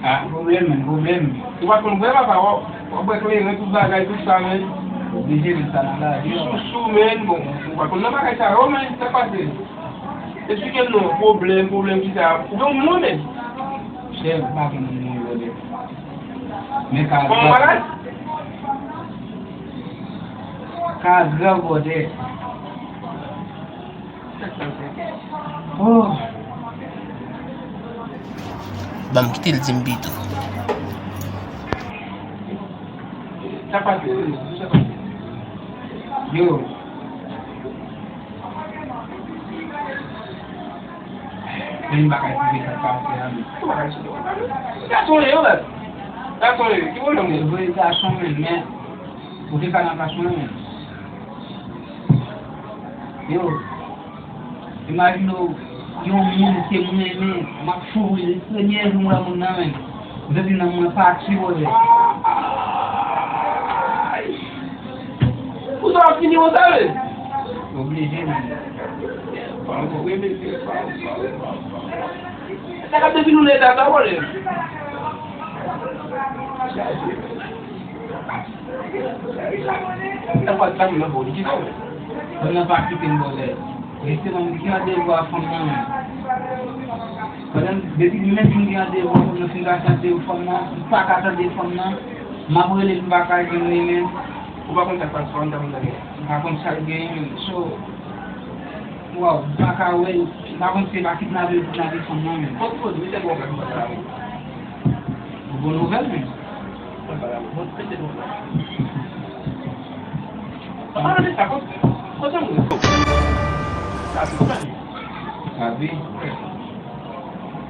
Ah, pwoblèm, men, pwoblèm. Ou pa konn bwè, papa, w ap, w ap bwè kleren, tout bagay, tout sa, men. Oblije, men, sa nan lavi, wi. Sousou, men, bon, ou pa konn nan bagay sa yo, men, sa k pase? Esplike m non, pwoblèm, pwoblèm ki sa, ou gen moun mwen, men. Chèf, ou pa gen moun mwen, brother. Men ka... Kòman malad? Ka grav, brother. Oh. Ban m kite l di m pito. Sa pase, wi, sa pase. Yo. Men m pa ka esplike sa k pase a, men. Ou pa ka esplike. Gason ye, yo, baz. Gason ye, ki pwoblèm ou? Vre gason, men, men. Ou te ka nan plas mwen, men. Yo. Imajine w, yon moun ke m renmen, m ap souri, premye jou m wè moun nan, men. M santi nanm mwen pati, brother. Ay! Pou sa w ap fini konsa, men? Oblije, men. Pa ankò, wi, mesye, pa, pa, pa, pa. Sa k ap devin nou leta sa, brother? Sa pa, sa pa nan bò, li kite w. Fanm nan pa kite m, brother. Jisteman, m gen randevou a fanm nan, men. Pandan, depi menm si m gen randevou a fanm nan, si m ka tande fanm nan, m pa ka tande fanm nan. M ap rele l, m pa ka jwenn li, men. Ou pa konn sa k pase, ou pa konn sa k pase. M pa konn sa l genyen, men. So, waw, m pa ka wè l. M pa konn si se pa kidnape yo kidnape fanm nan, men. Bon, bon, misye bon, bon, bon, bon. Bon nouvèl, men. Ann pale de sa, kote, kote moun yo? Sa vi, sa vi.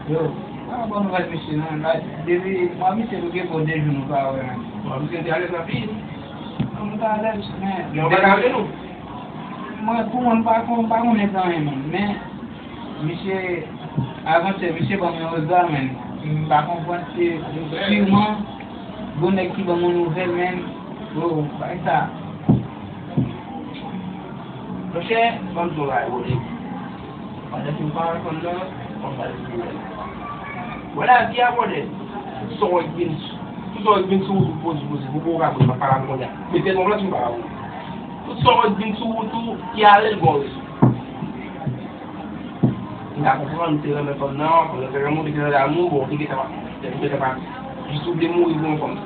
Yo, pa bon nouvèl, mesye, non. La, depi, mwen, misye, nou gen bon de jou nou pa wè, men. Bon, misye te alèz nan peyi li. Mwen te alèz, men. Gen yon bagay avè nou? Mwen, pou mwen, m pa kon-, m pa konnen anyen, men. Men, Misye, avansè, misye ban mwen yon regal, men. M pa konprann, se siman gon nèg ki ban mwen nouvèl, men. Oh, bagay sa. Monchè, ban m di w bagay, brother. Pandan ke m pa wè fanm nan, ban m pale sou nouvèl. Wè lavi a, brother. Sa w wè k vin, tout sa w wè k vin sou wout ou, poze, poze. Pou ou ka poze, pa pale avè m konsa. Mete yon lòt moun pale avè w. Tout sa w wè k vin sou wout ou, ki ale l gon rezon. M ka konprann, ou te renmen fanm nan, fanm nan te renmen w, te gen damou, bon, ou te gentan pa, ou te gentan pa, jis ou vle mouri pou yon fanm.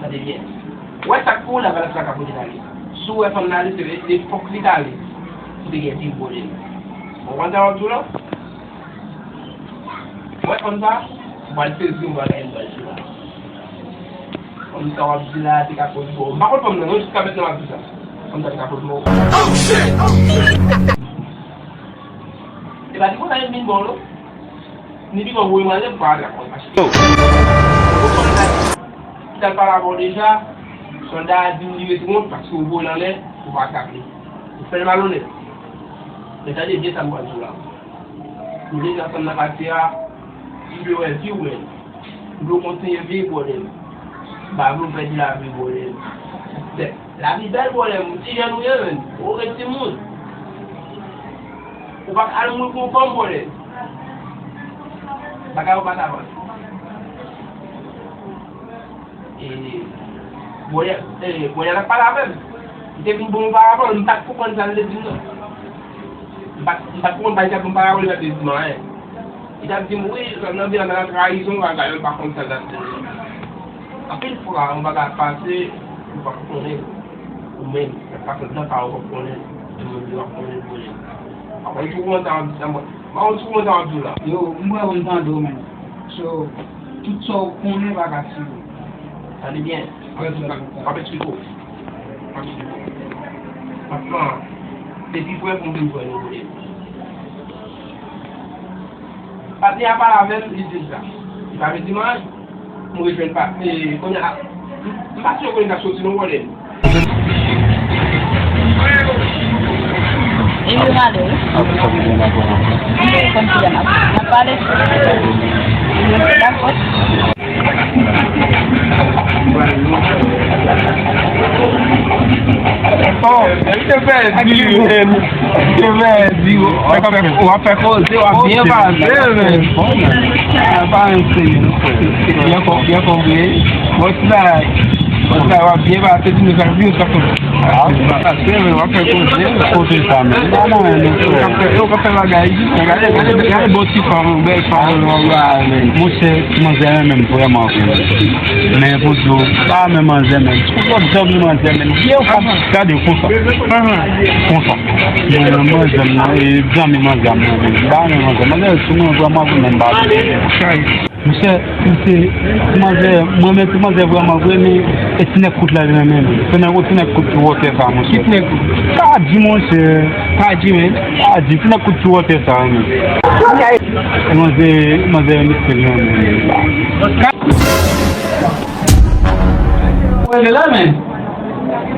Tande byen. Ou wè sa k pou ou la, bagay sa ka pote ale. Si w wè fanm nan ale, se le, le fòk li t ale. Ou te gen pil pwoblèm. Ou konprann sa w ap di w la? Ou wè fanm sa, ou pral sezi yon bagay, m pral di w la. Fanm sa w ap di la, te ka poze mò. M pa konn fanm nan, non, jiska mentnan m ap di sa. Fanm sa te ka poze mò. Oh, shit! Oh, shit! E pa di konsa yo vin bon, non. Ni pi bon voye manje, m pa al lakòl, mache. Ou konn sa, si t al pale avè w deja, sòlda a di w li rete wont paske ou voye l anlè, ou pa atrape li. Ou fè l malonèt. Men tande byen sa m pral di w la. M vle di ansanm nan pati a, m vle wè vi w, men. M vle w kontinye viv, brother m. M pa vle w pèdi lavi, brother m. Lavi bèl, brother m. Ou ti jèn ou ye, men. Ou ret timoun. Ou pa ka al mouri pou yon fanm, brother. Bagay ou pa ka vann. E, Boyè, e, Boyè t ap pale avè m. Li te vin ban m yon parabòl, m pa t konprann sa l te di m nan. M pa t, m pa t konprann sa l te ap ban m parabòl, li pa t vin di m anyen. Li t ap di m, wi, nan vi a, nan trayizon, bagay, m pa konn sa l t ap di m nan. Anpil fwa, yon bagay ap pase, ou p ap konnen, ou menm, l ap pase nan pa ou p ap konnen, e moun yo ap konnen l konnen. Mwen tou kontan ap di sa, mwen. Mwen tou kontan ap di w la. Yo, m wè ou m tande w, men. So, tout sa w konnen pa ka simen. Tande byen. Mwen tou kontan. M ap eksplike w. M ap eksplike w. Franchman, se pi prè pou m vin jwenn ou kote. Patnè a pale avè m, li di m sa. Li pa vle di m anyen. M rejwenn pa, e, kounye a, m, m pa sou konnen k ap soti non, pwoblèm. Li vin ale, wi. Li konn ki jan n ap, n ap pale. Dakò. Oh, li te pèdi, men. Li te pèdi. W ap fè, w ap fè koze, w ap byen pase, men. Pa yon seri, non. Byen kon-, byen konpre. Bon, ti bagay. Bon, ti bagay, w ap byen pase, ti nou fè byen, sa konn. Ah, pase, men, w ap fè koze. Kote sa, men? Pa nan anyen, non, frè. Yo ka fè, yo ka fè bagay, gade, gade, gade, bon ti fanm, bèl fanm, non, men. Monchè, ti manzè renmen m vrèman, frè. Men pou di w, pa renmen manzè, men. Tout lòt zanmi manzè, men. Vye fanm, gade, konsa. Konsa. Men, manzè m nan, e zanmi manzè m nan, men. Pa renmen manzè. Manzè, sou mwen, vrèman, vrèman, m pa renmen. Monchè, se ti manzè, mwen menm ti manzè vrèman vre, men e ti nèg kout la li renmen li. Se nèg, ti nèg kout ki wòtè sa, monchè. Ki ti nèg kout? Pa di, monchè. Pa di, men. Pa di, ti nèg kout ki wòtè sa, men. Manzè, manzè renmen stil renmen li. Poze la, men.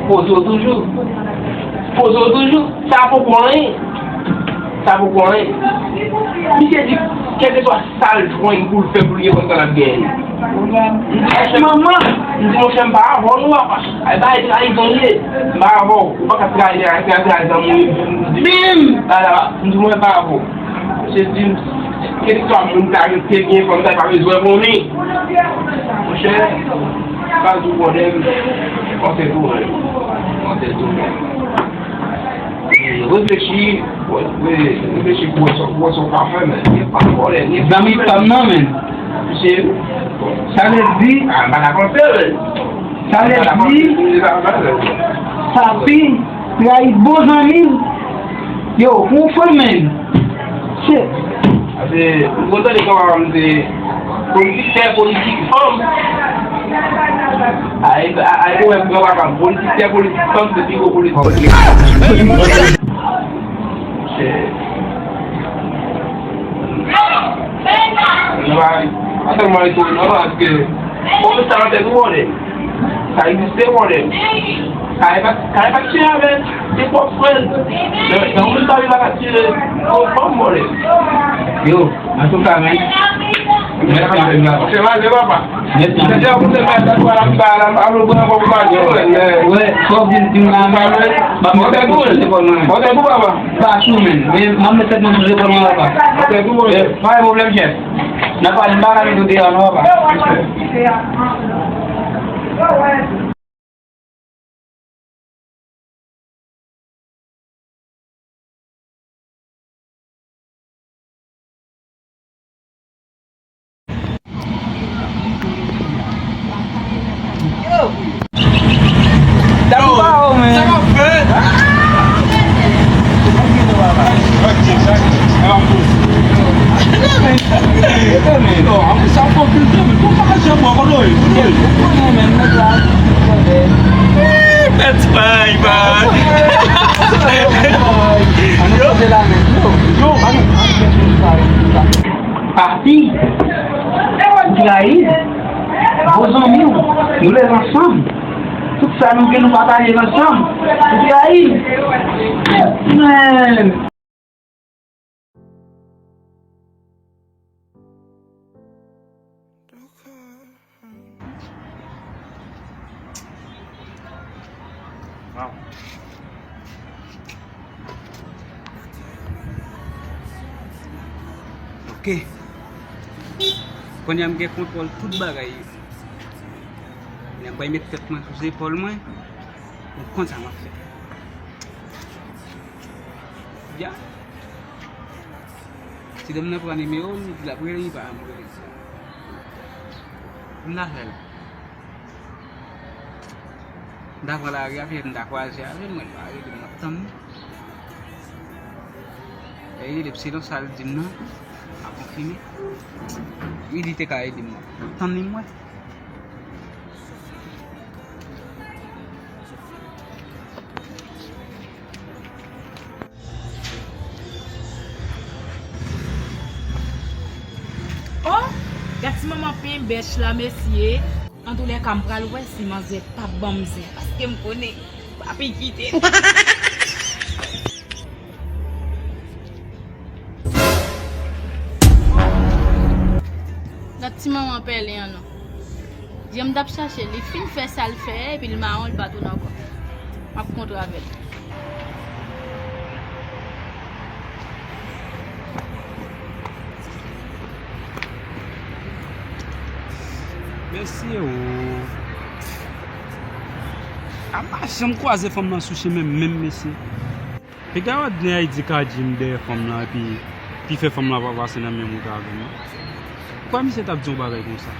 Poze w toujou. Poze w toujou. Sa poko anyen. Sa poko anyen. Misye di, kèlkeswa sa l jwenn pou l fè pou l gen kòb sa l ap genyen. M di, monchè, manman, m di, monchè, m pa avè w non, papa. Ay, bay trayizon li ye. M pa avè w. Ou pa ka trayi, trayi, trayi, trayi zanmi w. Bim! Ala, m di, mwen pa avè w. Misye di m, kèlkeswa moun sa yo te gen fanm sa, pa bezwen konnen. Monchè, pa di w pwoblèm, panse tou, men. Panse tou, men. Reflechi, reflechi pou wè sa, pou wè sa w ka fè, men. Gen pa pwoblèm, gen zanmi pa m nan, men. Misye, sa vle di, ah, m pa ka panse, men. Sa vle di, Papi trayi bon zanmi l. Yo, ou fè men. Shit. Pase, ou konn tande kòman m se politik, tè politik fanm. Ay, ay, ay, ou wè, pran pa fanm. Politik, tè politik fanm, se pi gwo politik. Shit. Nou pa, pa tèlman etone, non, paske, bon, sa nan tèt ou, konnen. Sa egziste, konnen. Kay pa, kay pa tire avè nenpòt frè l. Nan, nan moun pa viv ak tire yon fanm, konnen. Yo, antouka, men. Mèsi anpil, papa. Mèsi anpil. Wè, sa w vin di m la, men. Ba m fè tout se pòl mwen. Pa tou, men. Men, m ap met tèt mwen sou zepòl mwen, papa. Pa gen pwoblèm, chèf. N ap pale, m pa ka met ou deyò non, papa. Yo! Yo, sa k ap fèt? Yo, sa fò kilti, men pou pa janm wè, kote w ye? Kote w ye? Bèt bay, bay. Yo. Yo, Papi, ou trayi m. Bon zanmi w, nou leve ansanm. Tout sa nou gen, nou pataje l ansanm. Ou trayi m. Men. Wow. Ok. Kounye a m gen kontwòl tout bagay. Kounye a m pral met tèt mwen sou zepòl mwen. Mwen konn sa m ap fè. Ya. Si dam nan pran nimewo m, li di l ap rele m, li pa janm rele m. M ta fè l. M ta pran lari a, petèt m ta kwaze avè l, mwen l pa rele m, m ap tann li. Lè li rele m, selon sa l di m nan, m a konfime. Wi, li te ka ede m, m ap tann li, m wè. Oh, gad ti manman penbèch la, mesye. Antoulèka, m pral wè si manzè p ap ban m zen, paske m konnen papi kite l. Ti manman pèlen an non. Jan m t ap chache, li fin fè sa l fè, epi l mawon, li pa tounen ankò. M ap kontre avè l. Mesye o. A m pa janm kwaze fanm nan sou chemen menm, mesye. Piga w ap gen Ayiti ka di m dèyè fanm nan epi, epi fè fanm nan pa pase nan menm wout avè m nan. Kwa misye t ap di yon bagay konsa?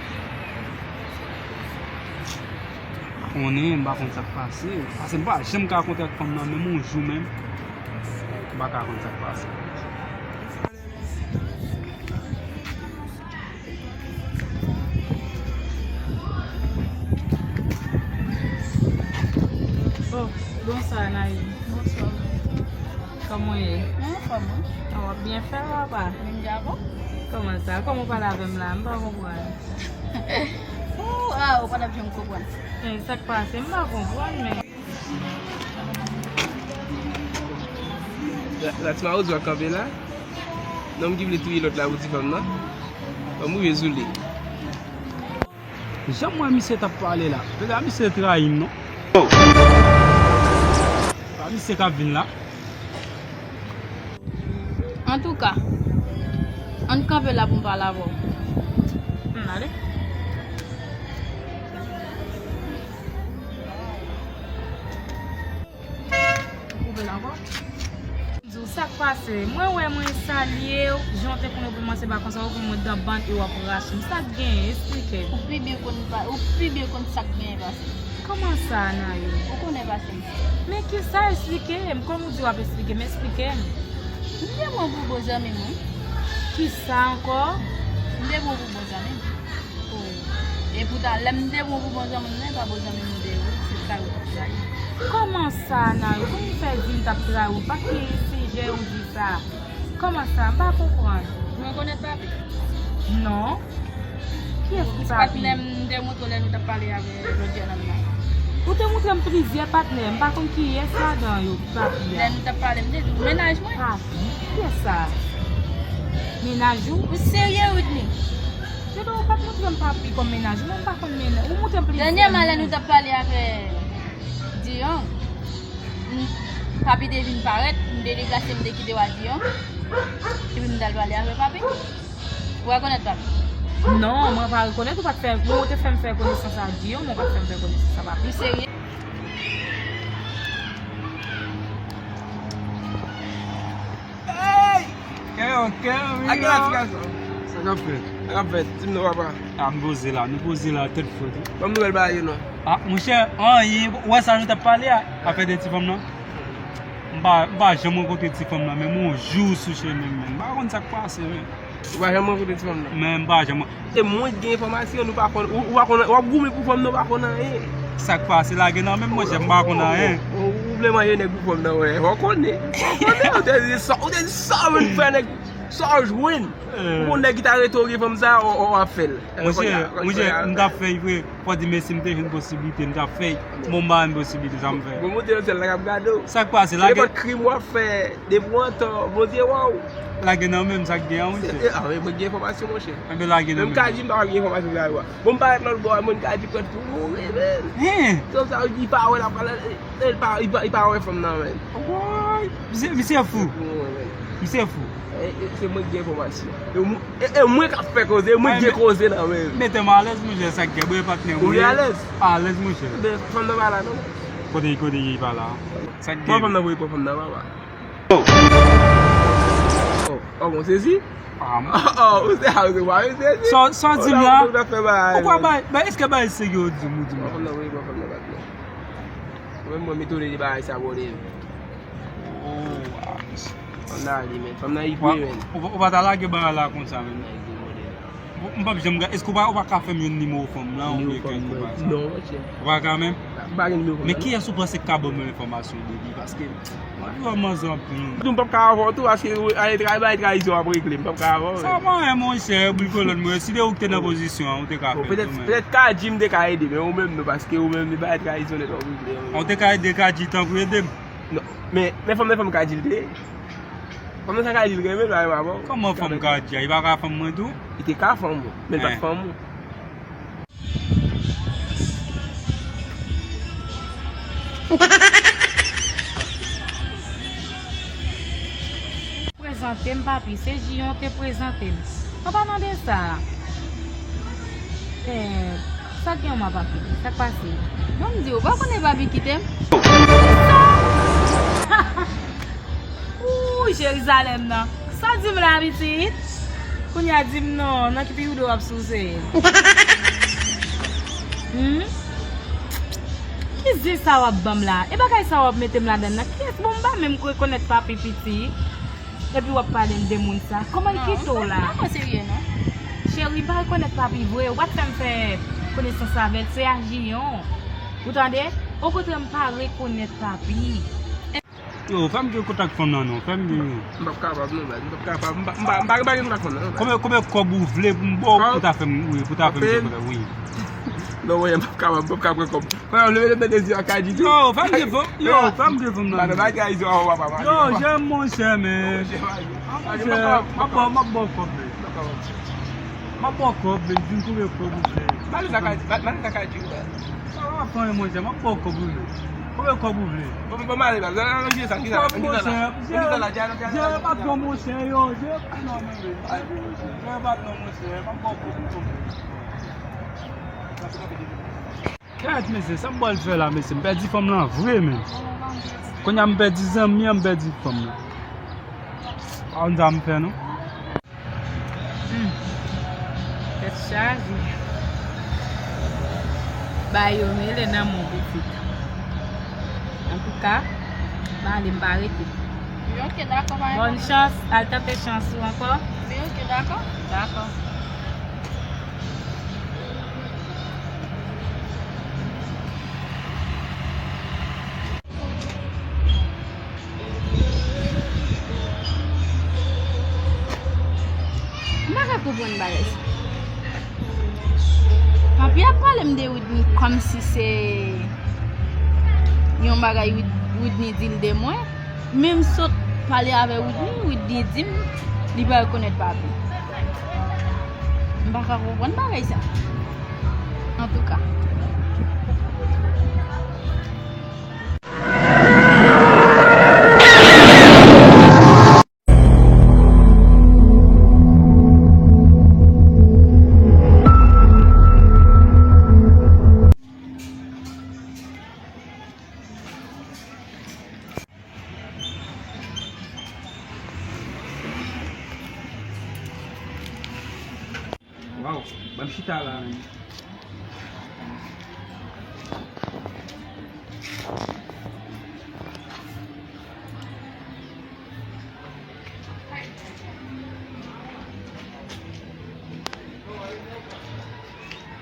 Konnen, m pa konn sa k pase. Paske m pa janm ka kontre ak fanm nan, menm yon jou menm. M pa ka konn sa k pase. Oh, bonswa, Naïm. Bonswa. Kòman w ye? Mwen anfòm, wi. Ah, w ap byen fè, papa. Menm jan avè w? Kòman sa? Kòman w pale avè m la? M pa konprann. Ou, ah, ou pa t ap janm konprann. Eh, sa k pase? M pa konprann, men. La, la ti mawozo a kanpe la. Nonm ki vle touye lòt la pou ti fanm nan. Ban m rive sou li. Jan m wè misye t ap pale la. Peda misye trayi m non. Pa misye k ap vin la. Antouka, ann kanpe la pou m pale avè w. Ann ale. Ou koupe l ankò? Di w sa k pase. Mwen wè mwen salye w, jan w te konn w kòmanse pa konsa, ou konn mwen dan bann e w ap rache m. Sa k genyen? Esplike m. Ou pi byen konn pa, ou pi byen konn sa k genyen pase m. Kòman sa, Nayo? Ou konnen pase m. Men kisa? Esplike m. Kòm ou di w ap esplike m, esplike m. M te pran w pou bon zanmi m, wi. Kisa ankò? M te pran w pou bon zanmi m. Oh. Epoutan, lè m te pran w pou bon zanmi m nan, e pa bon zanmi m ou te ye, wi. Se sa yo t ap trayi. Kòman sa, Nayo? Kòman w fè di m t ap trayi w? Pa t gen sijè ou di sa. Kòman sa? M pa konprann. Ou rekonèt papi? Non. Kiyès ki papi? Patnè m, m te montre w lè nou t ap pale avè Jodiane nan. Ou te montre m plizyè patnè, m pa konn kiyès ladan yo ki papi a. Lè nou t ap pale, m te di w, mennaj mwen. Papi? Kiyès sa? Mennaj ou? Ou serye, Whitney? Jodi a ou pa t montre m papi kòm mennaj ou, men m pa konn mennaj. Ou montre m plizyè moun. Dènyèman, lè nou t ap pale avè Dion, m, papi te vin parèt, m te deplase, m te kite w a Dion, epi m t al pale avè papi. Ou rekonèt papi? Non, mwen pa rekonèt, ou pa t fè, ou te fè m fè konesans a Dion, men ou pa t fè m fè konesans a papi. Ou serye? Hey! Kè yo, kè yo, wi. Ak la ti gason. Sa k ap fèt? Sa k ap fèt? Di m non, papa. A, m poze la, nou poze la, tèt frèt, wi. Ban m nouvèl bagay yo non. A, monchè, anyen, ou wè sa nou t ap pale a, afè de ti fanm nan? M pa, m pa janm rankontre ti fanm nan, menm yon jou sou chemen m, menm. M pa konn sa k pase, men. Ou pa janm rankontre ti fanm nan? Men m pa janm. E mwen ki gen enfòmasyon, nou pa konn, ou, ou pa konn, w ap goumen pou fanm nan, ou pa konn anyen. Sa k pase, lage nan men m, monchè, m pa konn anyen. Ou, ou, ou vle manje nèg pou fanm nan, wè. Ou konnen. Ou konnen, ou te di sa, ou te di sa, ou vin fè nèg, sa w jwenn. Ou konn nèg ki ta rete w gen fanm sa, w, w, w ap fè l. Monchè, monchè, m t ap fè l vre. Fò di mèsi, m te jwenn posiblite, m t ap fè l. Bon, m pa jwenn posiblite, sa m fè. Bon, monte nan syèl la k ap gade w. Sa k pase, lage. Nenpòt krim w ap fè, depi w an tò, Bondye wè w. Lage nan men m sa k gen an, monchè. E, a, men mwen gen enfòmasyon, monchè. Enben lage nan men m. Men m ka di m pa gen enfòmasyon sa yo a. Bon, m parèt lòt bò a, mwen ka di prèt pou mouri, men. Hen! Fanm sa yo di pa wè l ap pale, e, e, li pa, li pa, li pa wè fanm nan, men. Woy! Misye, misye fou. Misye fou. E, e, se mwen ki gen enfòmasyon. E mwen, e, e mwen k ap fè koze, e mwen ki gen koze nan men m. Mete m alèz, monchè, sa k gen, bwe patnè m. Ou gen alèz? Alèz, monchè. Men fanm nan pa la, non? Kote, kote li pa la? Sa k gen? Pran fanm nan, voye pran fanm nan, papa. Oh, oh, bon, sezi? Ah, m- Oh, oh, ou se, ah, ou se pa, ou sezi? Sa, sa w di m la? Ou pa bay, bay, èske bay serye w di m, ou di m? Pran fanm nan, voye pran fanm nan, patnè. Mwen, mwen, m etone de bagay sa, bro, de. Oh, ah, mesye. Fanm nan ale, men. Fanm nan ipre, men. Ou pa, ou pa ta lage bagay la konsa, men. Fanm nan ipre, bro, de. Bon, m p ap janm gade. Èske ou pa, ou pa ka fè m yon nimewo fanm nan, oubyen kèk bagay sa? Non, monchè. Ou pa ka menm? M pa gen nimewo fanm nan. Men kiyès ou panse k ka ban mwen enfòmasyon de li? Paske, m ap vrèman zanpri. Tou, m p ap ka avè w tou, paske, ale, travay, bay trayizon ap regle, m p ap ka avè w. Sa pa anyen, monchè, boul kolòn mwen. Si de ou ki te nan pozisyon an, ou te ka fè l tou, men. Petèt, petèt Kadji m te ka ede, men ou menm non, paske ou menm, li bay trayizon nèt, w ap regle, ou menm. Ou te ka ede Kadji, tanpri ede m. Non, men, men fanm, men fanm Kadji l te ye. Kòman sa ka di l renmen l pa renmen avè w? Kòman fanm ka di a? Li pa ka fanm mwen tou? Li te ka fanm ou, men l pa t fanm ou. Prezante m, papi, se Jiyon te prezante m. An palan de sa, eh, sa k gen an, papi? Sa k pase? Ban m di w, ou pa konnen papi kite m? Ooh, Jerizalèm nan. Sa w di m la, pitit? Kounye a di m non, nan ki pi w ap souse? Hmm? Ki zen sa w ap ban m la? E bagay sa w ap mete m ladann nan? Kiyès? Bon, m pa menm rekonèt papi, pitit. Epi w ap pale m de moun sa. Kòman l kite w la? Non, non, serye, non. Cheri, m pa rekonèt papi vre. Ou pa t fè m fè konesans avè l. Se a Jiyon. Ou tande? Okontrè, m pa rekonèt papi. Yo, fè m gen kontak fanm nan non, fè m gen. M p ap kapab non, baz, m p ap kapab, m pa, m pa, m pa gen bagay kontak fanm nan non, baz. Konbyen, konbyen kòb ou vle pou m ba w pou ta fè m, wi, pou ta fè m gen kontak, wi. Non, mwen, m p ap kapab, m p ap kapab pran kòb. Frè, leve, leve de zye a ka di tou. Yo, fè m gen fanm, yo, fè m gen fanm nan. Yo, jèm monchè, men. Monchè, m ap ba w, m ap ba w kòb, men. M ap ba w kòb, men, di m konbyen kòb ou vle. Mande sa ka di, mande sa ka di, baz. Sa w ap fè, monchè, m ap ba w kòb ou vle. Konbyen kòb ou vle? Bon, bon, mande, baz. Nan, nan, nan, sa, ki sa, ki sa la? Ki sa la? Di a, di a, di a, patwon, monchè, yo, di a, patwon, monchè, m ap ba w kòb ou vle. Kèt, mesye, sa m pral fè la, mesye? M pèdi fanm lan vre, men. Kounye a m pèdi zanmi an, m pèdi fanm lan. Pa konn sa m fè, non. Hmm. Tèt chaje. Ba yo rele nan mon pitit. Antouka, m ale, m pa rete. Wi, ok, dakò, pa gen pwoblèm. Bòn chans, al tante chans ou ankò. Wi, ok, dakò. Dakò. M pa ka konprann bagay sa. Papi ap pale m de Whitney kòmsi se yon bagay Whit-, Whitney di l de mwen. Men m sot pale avè Whitney, Whitney di m li pa rekonèt papi. M pa ka konprann bagay sa. Antouka. Waw, ban m chita la, men.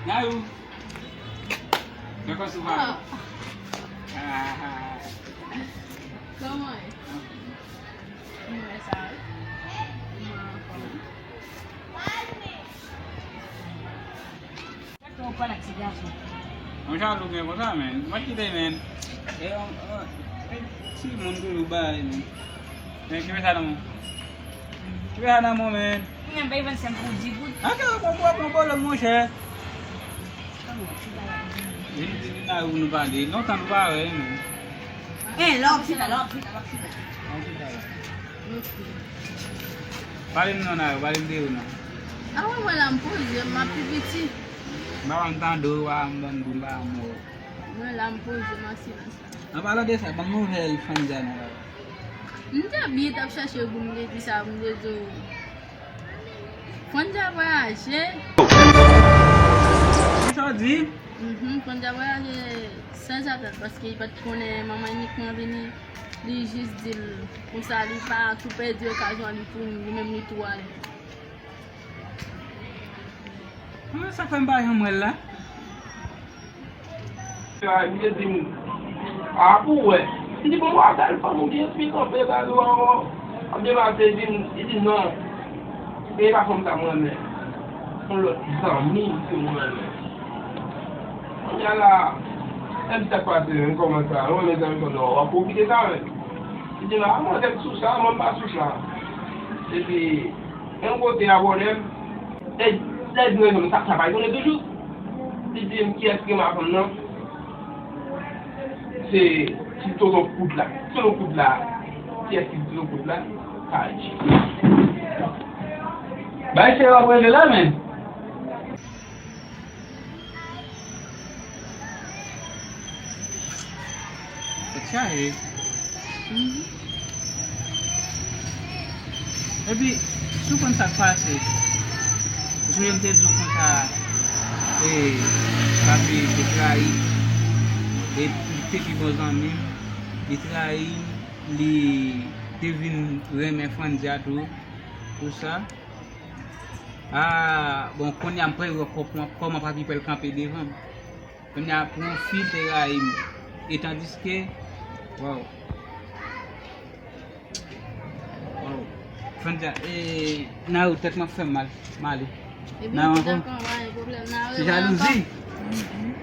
Nayou. Mwen konsi w pa. Ah. Kòman e? Mwen wè sa wi. Mwen anfòm. Gade w pale ak ti gason. Mwen jalou gen konsa, men. Mwen kite, men. E, e, e, ti moun toujou bay, men. Men, kenbe sa nan men w. Kenbe sa nan men w, men. Mwen bay vennsenk pou di goud. Ake, mwen, mwen, mwen, mwen, monchè. Vin, vin, vin la, nou pale. Lontan nou pa wè, men. Eh, la w ap chita, la w ap chita, la w ap chita. Pale m non, Nayou, pale m de ou non. A wè mwen la m poze, m ap pi piti. M pa wè m tande w, m pa wè m ban m di m pa wè m wè w. Mwen la m poze m an silans la. An palan de sa, ban m nouvèl Fanja non. M te byen t ap chèche w pou m te di sa, pou m te di w. Fanja vwayaje. Kisa w di? Mhm, Fanja vwayaje sans attendre paske li pa t konnen manman Inik nan vini. Li jis di l konsa li pa tou pèdi okazyon li pou li menm li tou ale. Ah, sa fè m pa janm wè l la. Li te di m, "A, pou w wè." M di, "Bon, w ap al fanm ou byen, epi kanpe, ba yo ankò." Ap depase, li di m, li di, "Non, se pa fanm sa m renmen. Yon lòt zanmi ke m renmen." Kounye a la, m di, "Sa k pase menm? Kòman sa? Ou renmen zanmi fanm nan, w ap pwofite sa menm?" Li di m, "A, mwen tèt sou sa, mwen m pa sou sa." Epi, yon kote a bòdè m, e, e di rezon sa, sa pa konnen toujou. Li di m kiyès ki renmen fanm nan. Se ti tonton kout la. Tonton kout la. Kiyès ki ti tonton kout la? Sa di. Bay se w ap rele la, men. Tèt chaje. Mhm. Epi, si w konn sa k pase, ou sonje m te di w konsa, e, papi te trayi, e, li te pi bon zanmi m, li trayi m, li te vin renmen Franzia tou, pou sa. Ah, bon, kounye a m prale wè kòman, kòman papi pral kanpe devan m. Kounye a, pou yon fi te rayi m. E tandiske, waw. Waw. Franzia, e, Naro, tèt mwen ap fè m mal. M ale. Epi, Naro ankò. Dakò, pa gen pwoblèm, Naro. Se jalouzi. Mhm.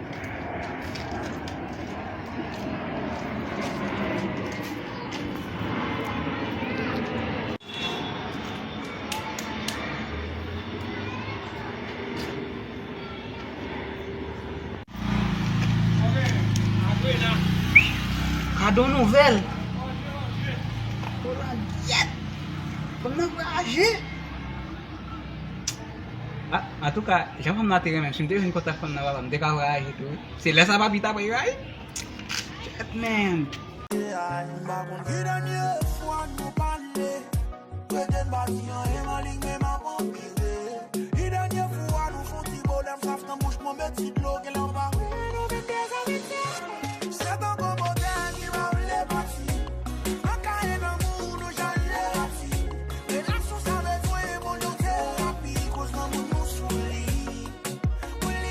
Gade yon nouvèl. Kolangyèt. Fanm nan voyaje. Ah, antouka, jan fanm nan te renmen m, si m te vin kontak fanm nan, papa, m te ka voyaje tou wi. Se lè sa papi ta pral rayi. Shit, man. M pa konn ki dènye fwa nou pale. Rete m pa di anyen, m anliy men m ap anpile. Ki dènye fwa nou fè yon ti bòdè, m swaf nan bouch mwen, met ti dlo, genlè w pa wè nou vin dezanmitye. Se tankou bòdè ki pa vle pati. Nan kaye lanmou nou chanje pati. Relasyon sa bezwen bon jan terapi, koz lanmou nou sou li. Wi.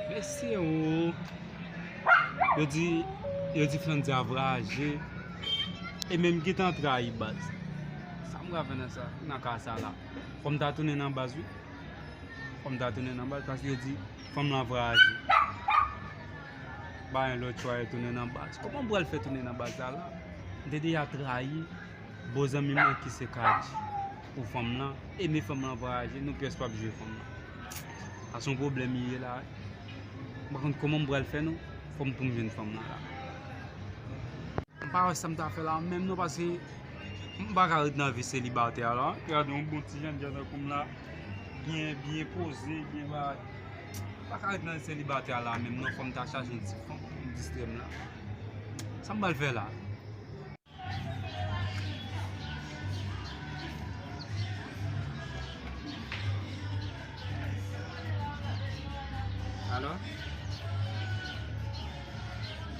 Mesye o. Yo di, yo di Franzia voyaje. E menm gentan trayi baz. Sa m pral fè nan sa, nan ka sa la? Fò m ta tounen nan baz wi. Fò m ta tounen nan baz paske yo di fanm lan voyaje. Pa gen lòt chwa e tounen nan baz. Kòman m pral fè tounen nan baz la la? M te deja trayi bon zanmi m nan ki se Kadji. Pou fanm lan, e men fanm lan voyaje, nou pyès p ap jwe fanm lan. A se yon pwoblèm li ye la. M pa konn kòman m pral fè non. Fò m pou m jwenn fanm lan la. M pa wè sa m ta fè la menm non, paske m pa ka ret nan vi selibatè a la. Gade yon bon ti jènjan tankou m la, byen, byen poze, byen bagay. M pa ka ret nan selibatè a la menm non, fò m ta chache yon ti fanm pou m distrè m la. Sa m pral fè la? Alo?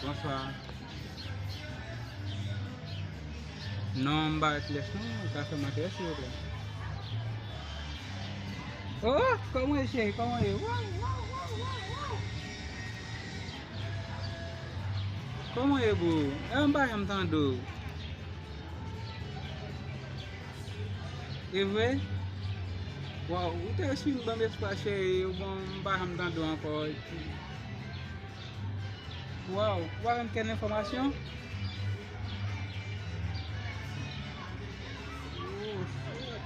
Bonswa. Non, m pa wè ti lèch non, ou ka fè m yon ti lèch, silvouplè? Oh, kòman w ye, cheri? Kòman w ye? Waw, waw, waw, waw, waw. Kòman w ye, boo? E, m pa janm tande w. E vre? Waw, ou te eswi m ban m espwa, cheri, ou bon, m pa janm tande w ankò. Waw, ou pa jwenn kèk enfòmasyon? Oh, shit.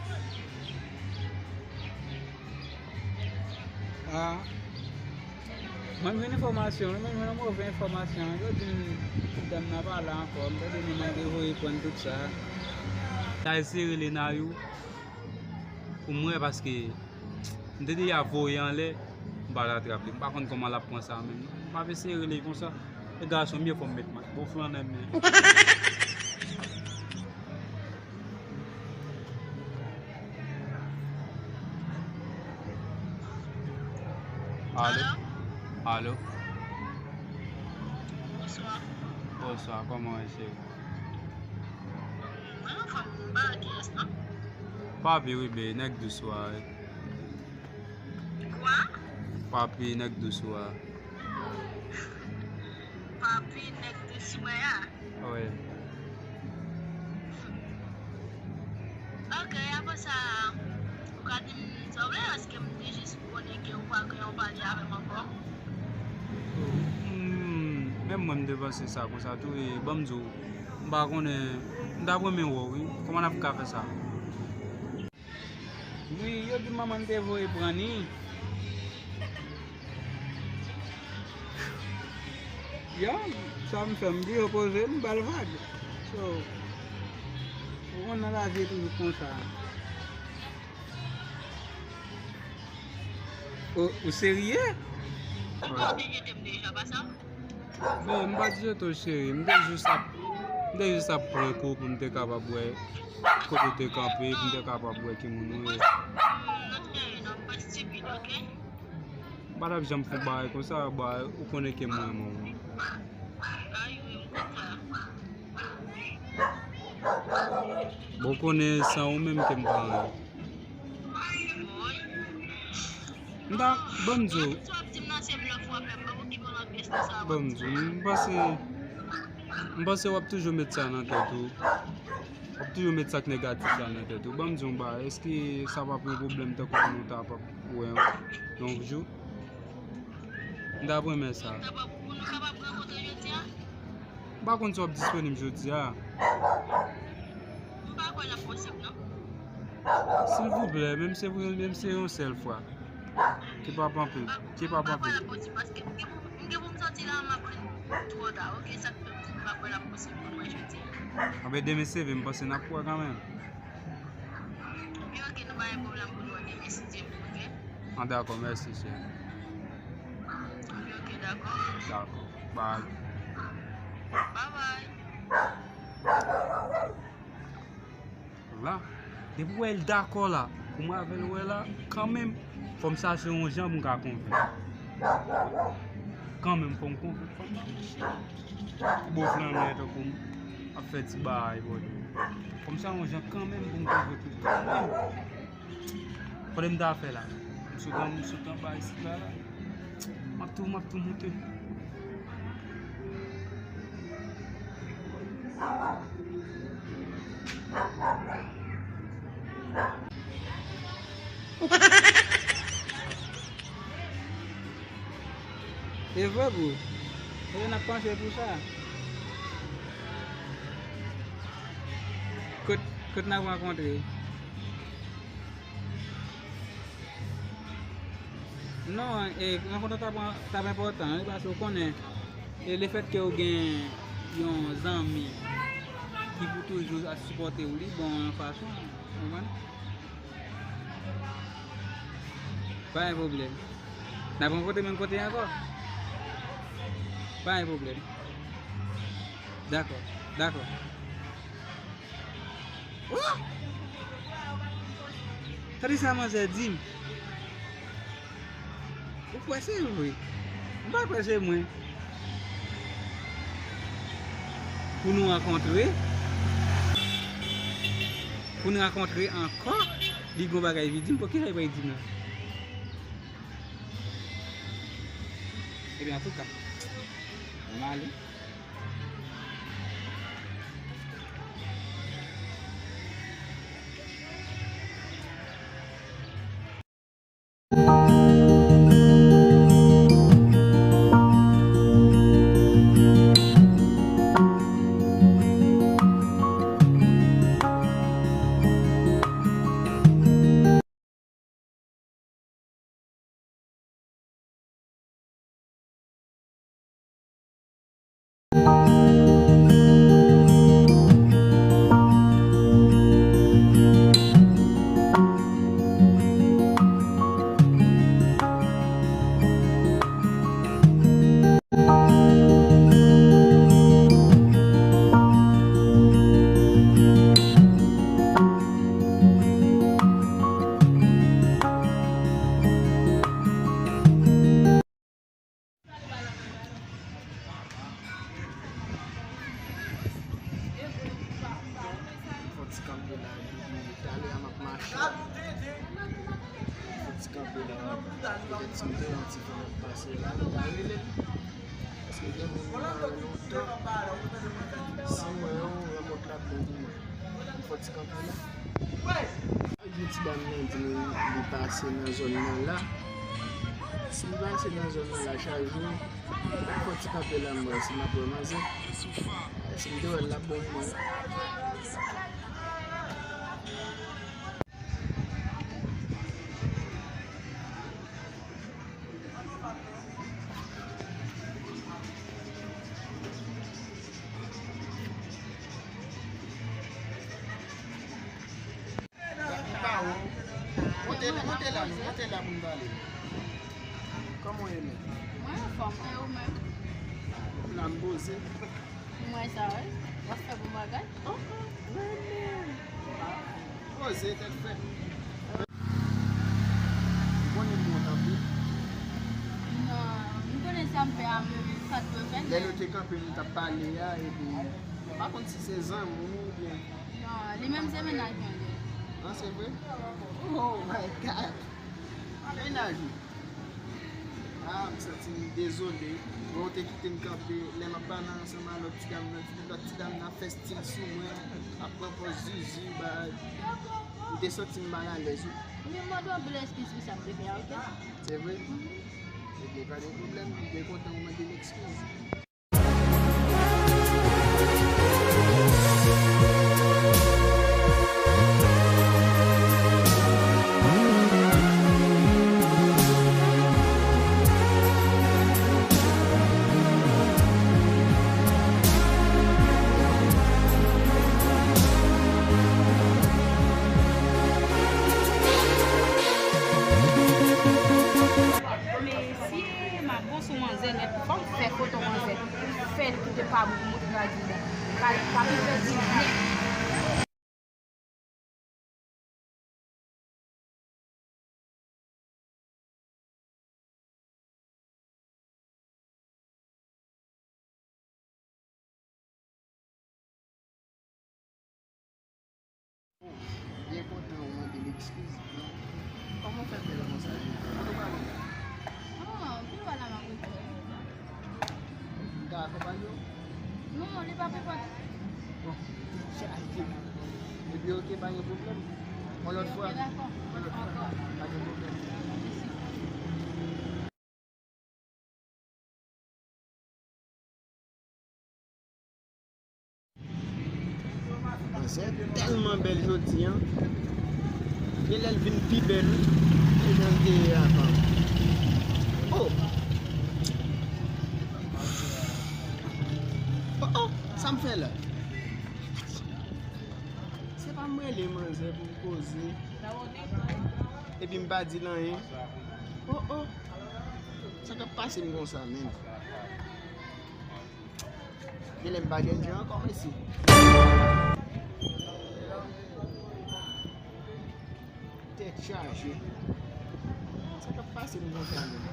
Ah. Mwen jwenn enfòmasyon, mwen jwenn yon move enfòmasyon. Yo di m ti dam nan pa la ankò. M tande nou mande voye pran tout sa. Sa eseye rele Nayou pou mwen paske m te deja voye anlè, m pa t atrap li. M pa konn kòman l ap pran sa menm non. M ap eseye rele l konsa. E gason m ye, fò m met mak. Bon flannen men. Alo? Alo? Alo? Bonswa. Bonswa, kòman w ye, cheri? Mwen anfòm, m pa wè kiyès non. Papi wi, be, nèg dous ou a wi. Kwa? Papi, nèg dous ou a. Papi, nèg dous mwen a. Wi. Ok, apre sa, ou ka di m sa w vle, èske m te jis konnen ke ou pa gen yon pale avè m ankò? Hmm, menm M te panse sa konsa tou, e ban m di w, m pa konnen, m t ap renmen wè w, wi. Kòman n ap ka fè sa? Wi, yo di manman m te voye pran ni. Ya, sa m fè, m di yo poze, m ba l vag. So, ou konn nan lavi e toujou konsa. O, ou serye? Ou pa oblije di m deja, pa sa? Bon, m pa t jete w, cheri. M te jis ap, m te jis ap prank ou pou m te kapab wè kote w te kanpe, pou m te kapab wè ki moun ou ye. Non, cheri, non, m pa estipid, oke? M pa t ap janm fè bagay konsa, ba, ou konnen ke m renmen w. Ay, wi, m konn sa. Bon, w konnen san ou menm ke m pa anyen. M ta, ban m di w. Ban m di w, m panse, m panse w ap toujou met sa nan tèt ou. W ap toujou met sa k negatif la nan tèt ou. Ban m di w yon bagay, èske sa p ap yon pwoblèm tankou pou nou ta p ap wè yon, yon jou? M t ap renmen sa. M pa konn si w ap disponib jodi a. M pa kwè l ap posib, non. Silvouplè, menm se pou, menm se yon sèl fwa. Ki p ap anpil, ki p ap anpil. M pa kwè l ap posib, paske m gen pou, m gen pou m soti la, m ap vin twò ta, oke? Sa k fè m di m pa kwè l ap posib pou mwen jodi a. Anben, demen se vre, m panse n ap wè kanmenm. Ebyen, oke, nou pa gen pwoblèm pou nou wè demen, si Dye vle, oke? An, dakò, mèsi, cheri. Ebyen, oke, dakò. Dakò. Bye. Bye bye. La, depi w wè l dakò la, pou mwen avè l wè la, kanmenm, fò m chache yon jan pou m ka konvenk. Kanmenm, fò m konvenk, fò m chache. Bon flanè tankou m ap fè ti bagay, bòdè. Fò m chache yon jan kanmenm pou m konvenk li kanmenm. Kote m ta fè la? M sot an, m sot anba isit la, la. M ap tou, m ap tou moute. E vre, bro. E n ap panche pou sa. Kot, kot n ap rankontre? Non, e, rankontre w t ap, t ap enpòtan, wi, paske w konnen, e lefètke w gen yon zanmi ki pou toujou ap sipòte w, li bon yon fason, w konprann? Pa gen pwoblèm. N ap rankontre menm kote ankò? Pa gen pwoblèm. Dakò, dakò. Oh! Tande sa manzè di m. Ou kwè se vre? M pa kwè se mwen. Pou nou rankontre, pou nou rankontre ankò, li gon bagay li di m, bon, kisa li pral di m la? Ebyen, antouka, m ale. Fò ti kanpe la, depi talè a m ap mache. Fò ti kanpe la, petèt si m te wè yon ti fanm ap pase la, m ta rele l. Paske gen moun m pa wè lontan. Si m wè yo, rankont la bon pou mwen. Fò ti kanpe la. Gen ti dam nan di m li pase nan zòn nan la. M pase nan zòn nan la chak jou. Fò ti kanpe la, m wè si m ap wè manzè. Si m te wè l, l ap bon pou mwen. Monte, monte la, monte la pou n pale. Kòman w ye menm? Mwen anfòm, e ou menm? La m poze. Mwen sa, wi. W ap fè bon bagay? Oh, oh, mwen menm. Poze, tèt frèt. Ou konnen m wont anpil? Non, m konnen sa m fè a, m pa t wè fè. Lè nou te kanpe, nou t ap pale a, epi m pa konn si se zanmi w oubyen. Non, li menm se mennaj mwen li ye. Ah, se vre? Oh my God! Mennaj ou? Ah, m santi m dezole. Bon, ou te kite m kanpe lè m ap pale ansanm a lòt ti dam nan, lòt ti dam nan ap fè stil sou mwen, ap pran pòz zuzu, bay. M te santi m malalèz, wi. Ou menm mande yon bèl eskiz pou sa m te fè a, oke? Se vre? Mhm. Ebyen, pa gen pwoblèm, m byen kontan ou mande m eskiz. Mesye, m ap bon sou manzè nèt. Fò m fè foto manzè. Fè l kite pa bout moutraj li la. Kal pa pi fè di nèt. Byen kontan ou mande m eskiz. Kòman w fè bèl konsa, Jennifer? Kote w prale? Ah, pi lwen la m ap retounen. M ka akonpanye w? Non, li pa pou pòt. Bon, chaje. Epi, oke, pa gen pwoblèm. Yon lòt fwa. Oke, dakò. Yon lòt fwa. Pa gen pwoblèm. Mèsi. Manzè tèlman bèl jodi a. Gen lè l vin pi bèl, wi, ke jan l te ye avan. Oh! Oh, oh! Sa m fè la? Se pa m rele manzè pou m koze. Epi m pa di l anyen. Oh, oh! Sa k ap pase m konsa menm? Genlè m pa jèn jan ankò, mesye. Tèt chaje. Sa k ap pase m konsa menm?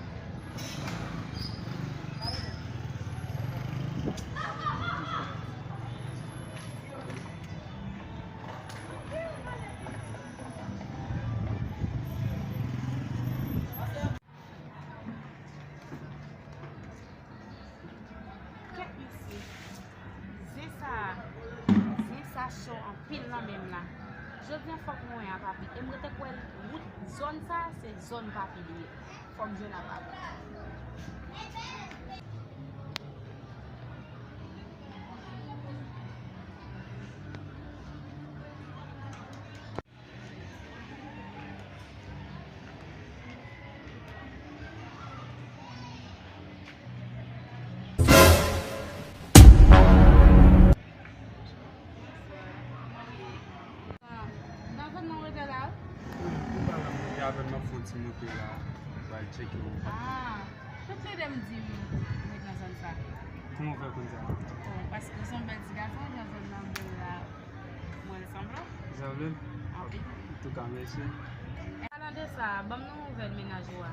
Kèt mesye. Zen sa, zen sa cho anpil nan men m la. Jodi a fòk mwen a papi. E m rete kwè wout zòn sa, se zòn papi li ye. Fòk m jwenn a papi. Nan zòn nan w rete la? Wi, ou pa la, m rete avè m, m ap fè yon ti moute la, m pral tcheke w. Ah, tout lide m di m ret nan zòn sa. Kòman w fè konn sa? Oh, paske w se yon bèl ti gason, jan zòn nan bèl la. Mwen sanble? Sanble? Anpil. Antouka, mèsi. Palan de sa, ban m nan nouvèl mennaj ou a.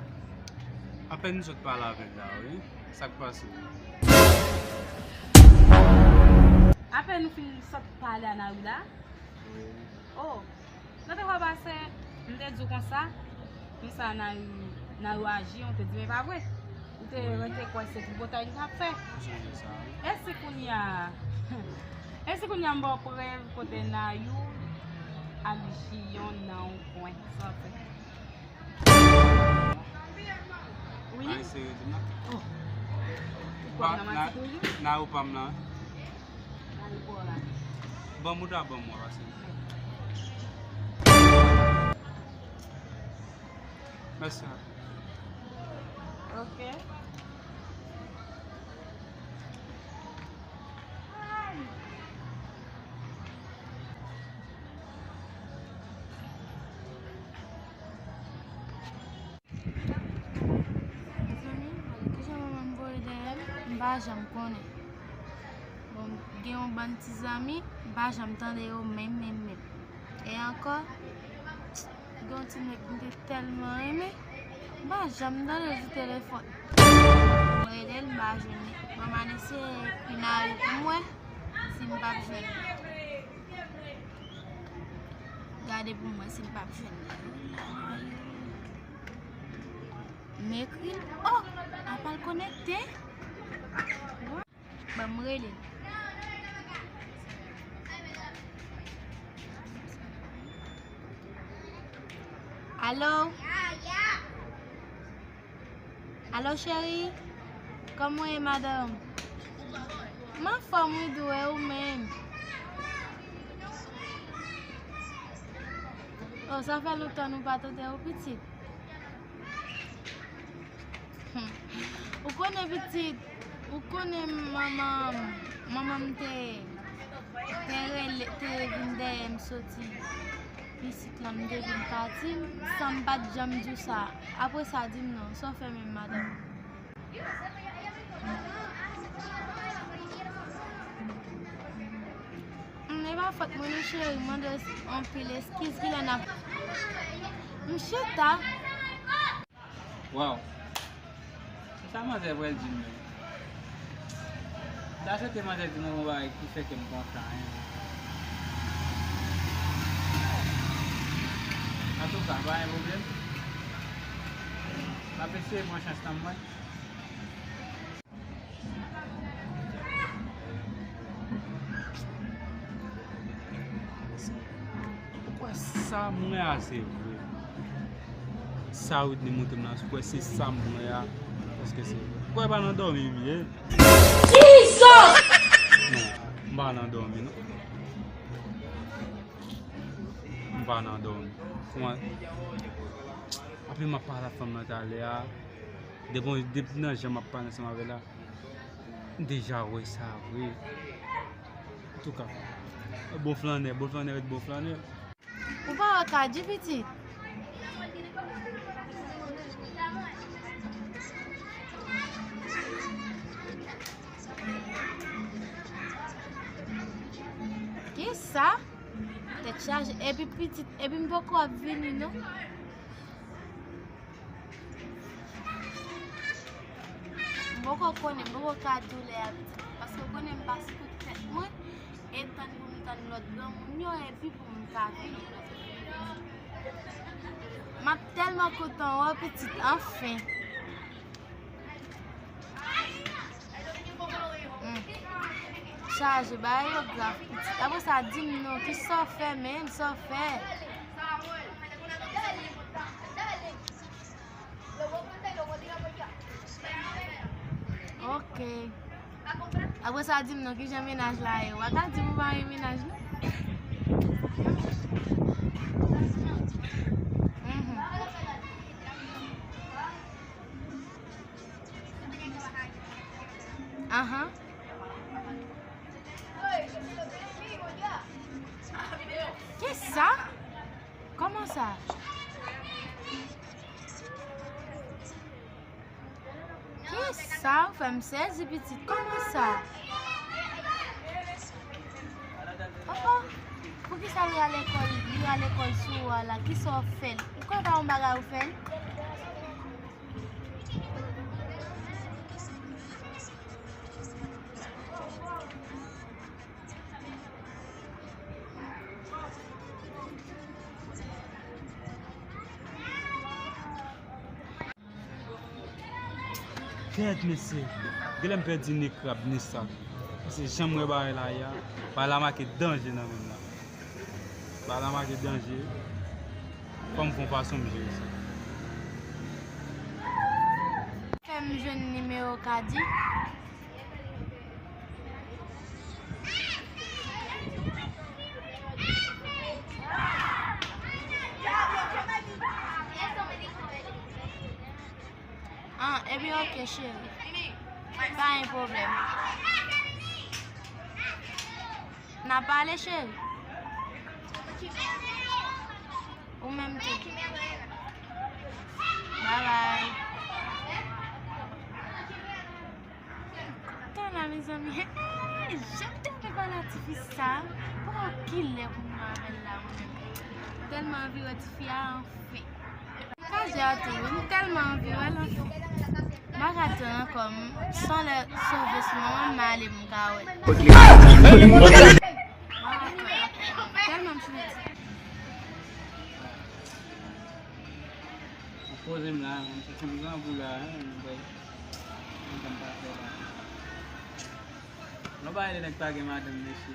Apèn m sot pale avè l la, wi. Sa k pase? Apèn ou fin sot pale a Nayou la? Wi. Oh, nan te fwa pase, m te di w konsa, konsa Nayou, Nayou aji, ou te di m e pa vre. Ou te rete kwè se tripotay nou t ap fè. Ou sonje sa, wi. E si kounye a, e si kounye a m ba w prèv kote Nayou ak Jiyon nan yon kwen? Sa w ap fè? Wi. Ou pran nan manti toujou? Nan ou pa m nan. Ban m ou ta ban m, mwen, pase. Mèsi. Ok. Mezanmi, gade kijan manman m voye dèyè m, m pa janm konnen. Bon, gen yon bann ti zanmi, m pa janm tande yo menm, menm, menm. E ankò, gen yon ti nèg m te tèlman renmen, m pa janm tande l sou telefòn. M rele l, m pa jwenn li. Bon, m al eseye Kunal pou m wè si m p ap jwenn li. Gade pou m wè si m p ap jwenn li. M ekri l. Oh! Apa l konekte? Ban m rele l. Alo? Alo, cheri? Kòman w ye, madanm? M anfòm, wi, dou, e ou menm? Oh, sa fè lontan nou pa tande w, pitit. Hmm. Ou konnen pitit, ou konnen manman, manman m te, te rele, te vin dèyè m soti isit lan, m te vin pati, san m pa t janm di w sa. Apre sa, di m non, sa w fè menm, madanm? Hmm, e pa fòt mwen non, cheri, mande w anpil eskiz, kilè n ap, m chita. Waw. Sa manzè pral di m menm? Sa se te manzè di m yon bagay ki fè kè m kontan, hein. Antouka, pa gen pwoblèm. M ap eseye pran chans lan mwen. Ou kwè sa m wè a se vre? Sa Whitney montre m la, ou kwè se sa m wè a? Èske se vre? Ou kwè pa nan dòmi m ye? Jesus! Non, m pa nan dòmi, non. M pa nan dòmi. Kòman? Apre m ap pale ak fanm nan talè a. Depi, depi nan jan m ap pale ansanm avè l la, m deja wè sa vre. Antouka, bon flannè, bon flannè ret bon flannè. Ou pa wè Kadji, pitit? Kisa? Tèt chaje. Epi pitit, epi m poko ap vini, non. M poko konnen, m poko ka di w lè a pitit. Paske w konnen m pa sou tèt mwen. E tann pou m tann lòt granmoun yo, epi pou m ka vini. M ap tèlman kontan wè w pitit, anfen. Hmm. Chaje, bagay yo grav, pitit. Apre sa, di m non, kisa w fè menm, sa w fè? Ok. Apre sa, di m non, kijan mennaj la ye? W pa ka di m ou pa gen mennaj, non. Mhm. Ahan. Kisa? Kòman sa? Kisa? Ou fè m sezi, pitit. Kòman sa? Oh, oh. Poukisa li rale kò l, li rale kò l sou ou a la? Kisa w fè l? Ou kwè pa yon bagay ou fè l? Kèt, mesye. Genlè m pèdi ni krab, ni sa. Paske jan m wè bagay la ye a, bagay la make danje nan men m la. Bagay la make danje. Fò m fè yon fason m jere sa. Fè m Ka di. Ah, ebyen, ok, cheri. Pa gen pwoblèm. N a pale, cheri. Ou menm tou. Bye bye. Tan la, mezanmi. Hey, jan m te anvi pale a tifi sa. Bon, kilè pou m avè l la, mwen menm. Tèlman anvi wè tifi a, anfen. Kaze a tou, m tèlman anvi wè l, anfen. M pa ka tann ankò, m, san lè sove sou mwen, m ale, m ka wè l. Tèlman m santi. Mwen poze m la, mwen chèche m granbou la, hein, mwen bay. Mwen konn pa fè la. Non, ba, e nèg pa gen madanm, mesye.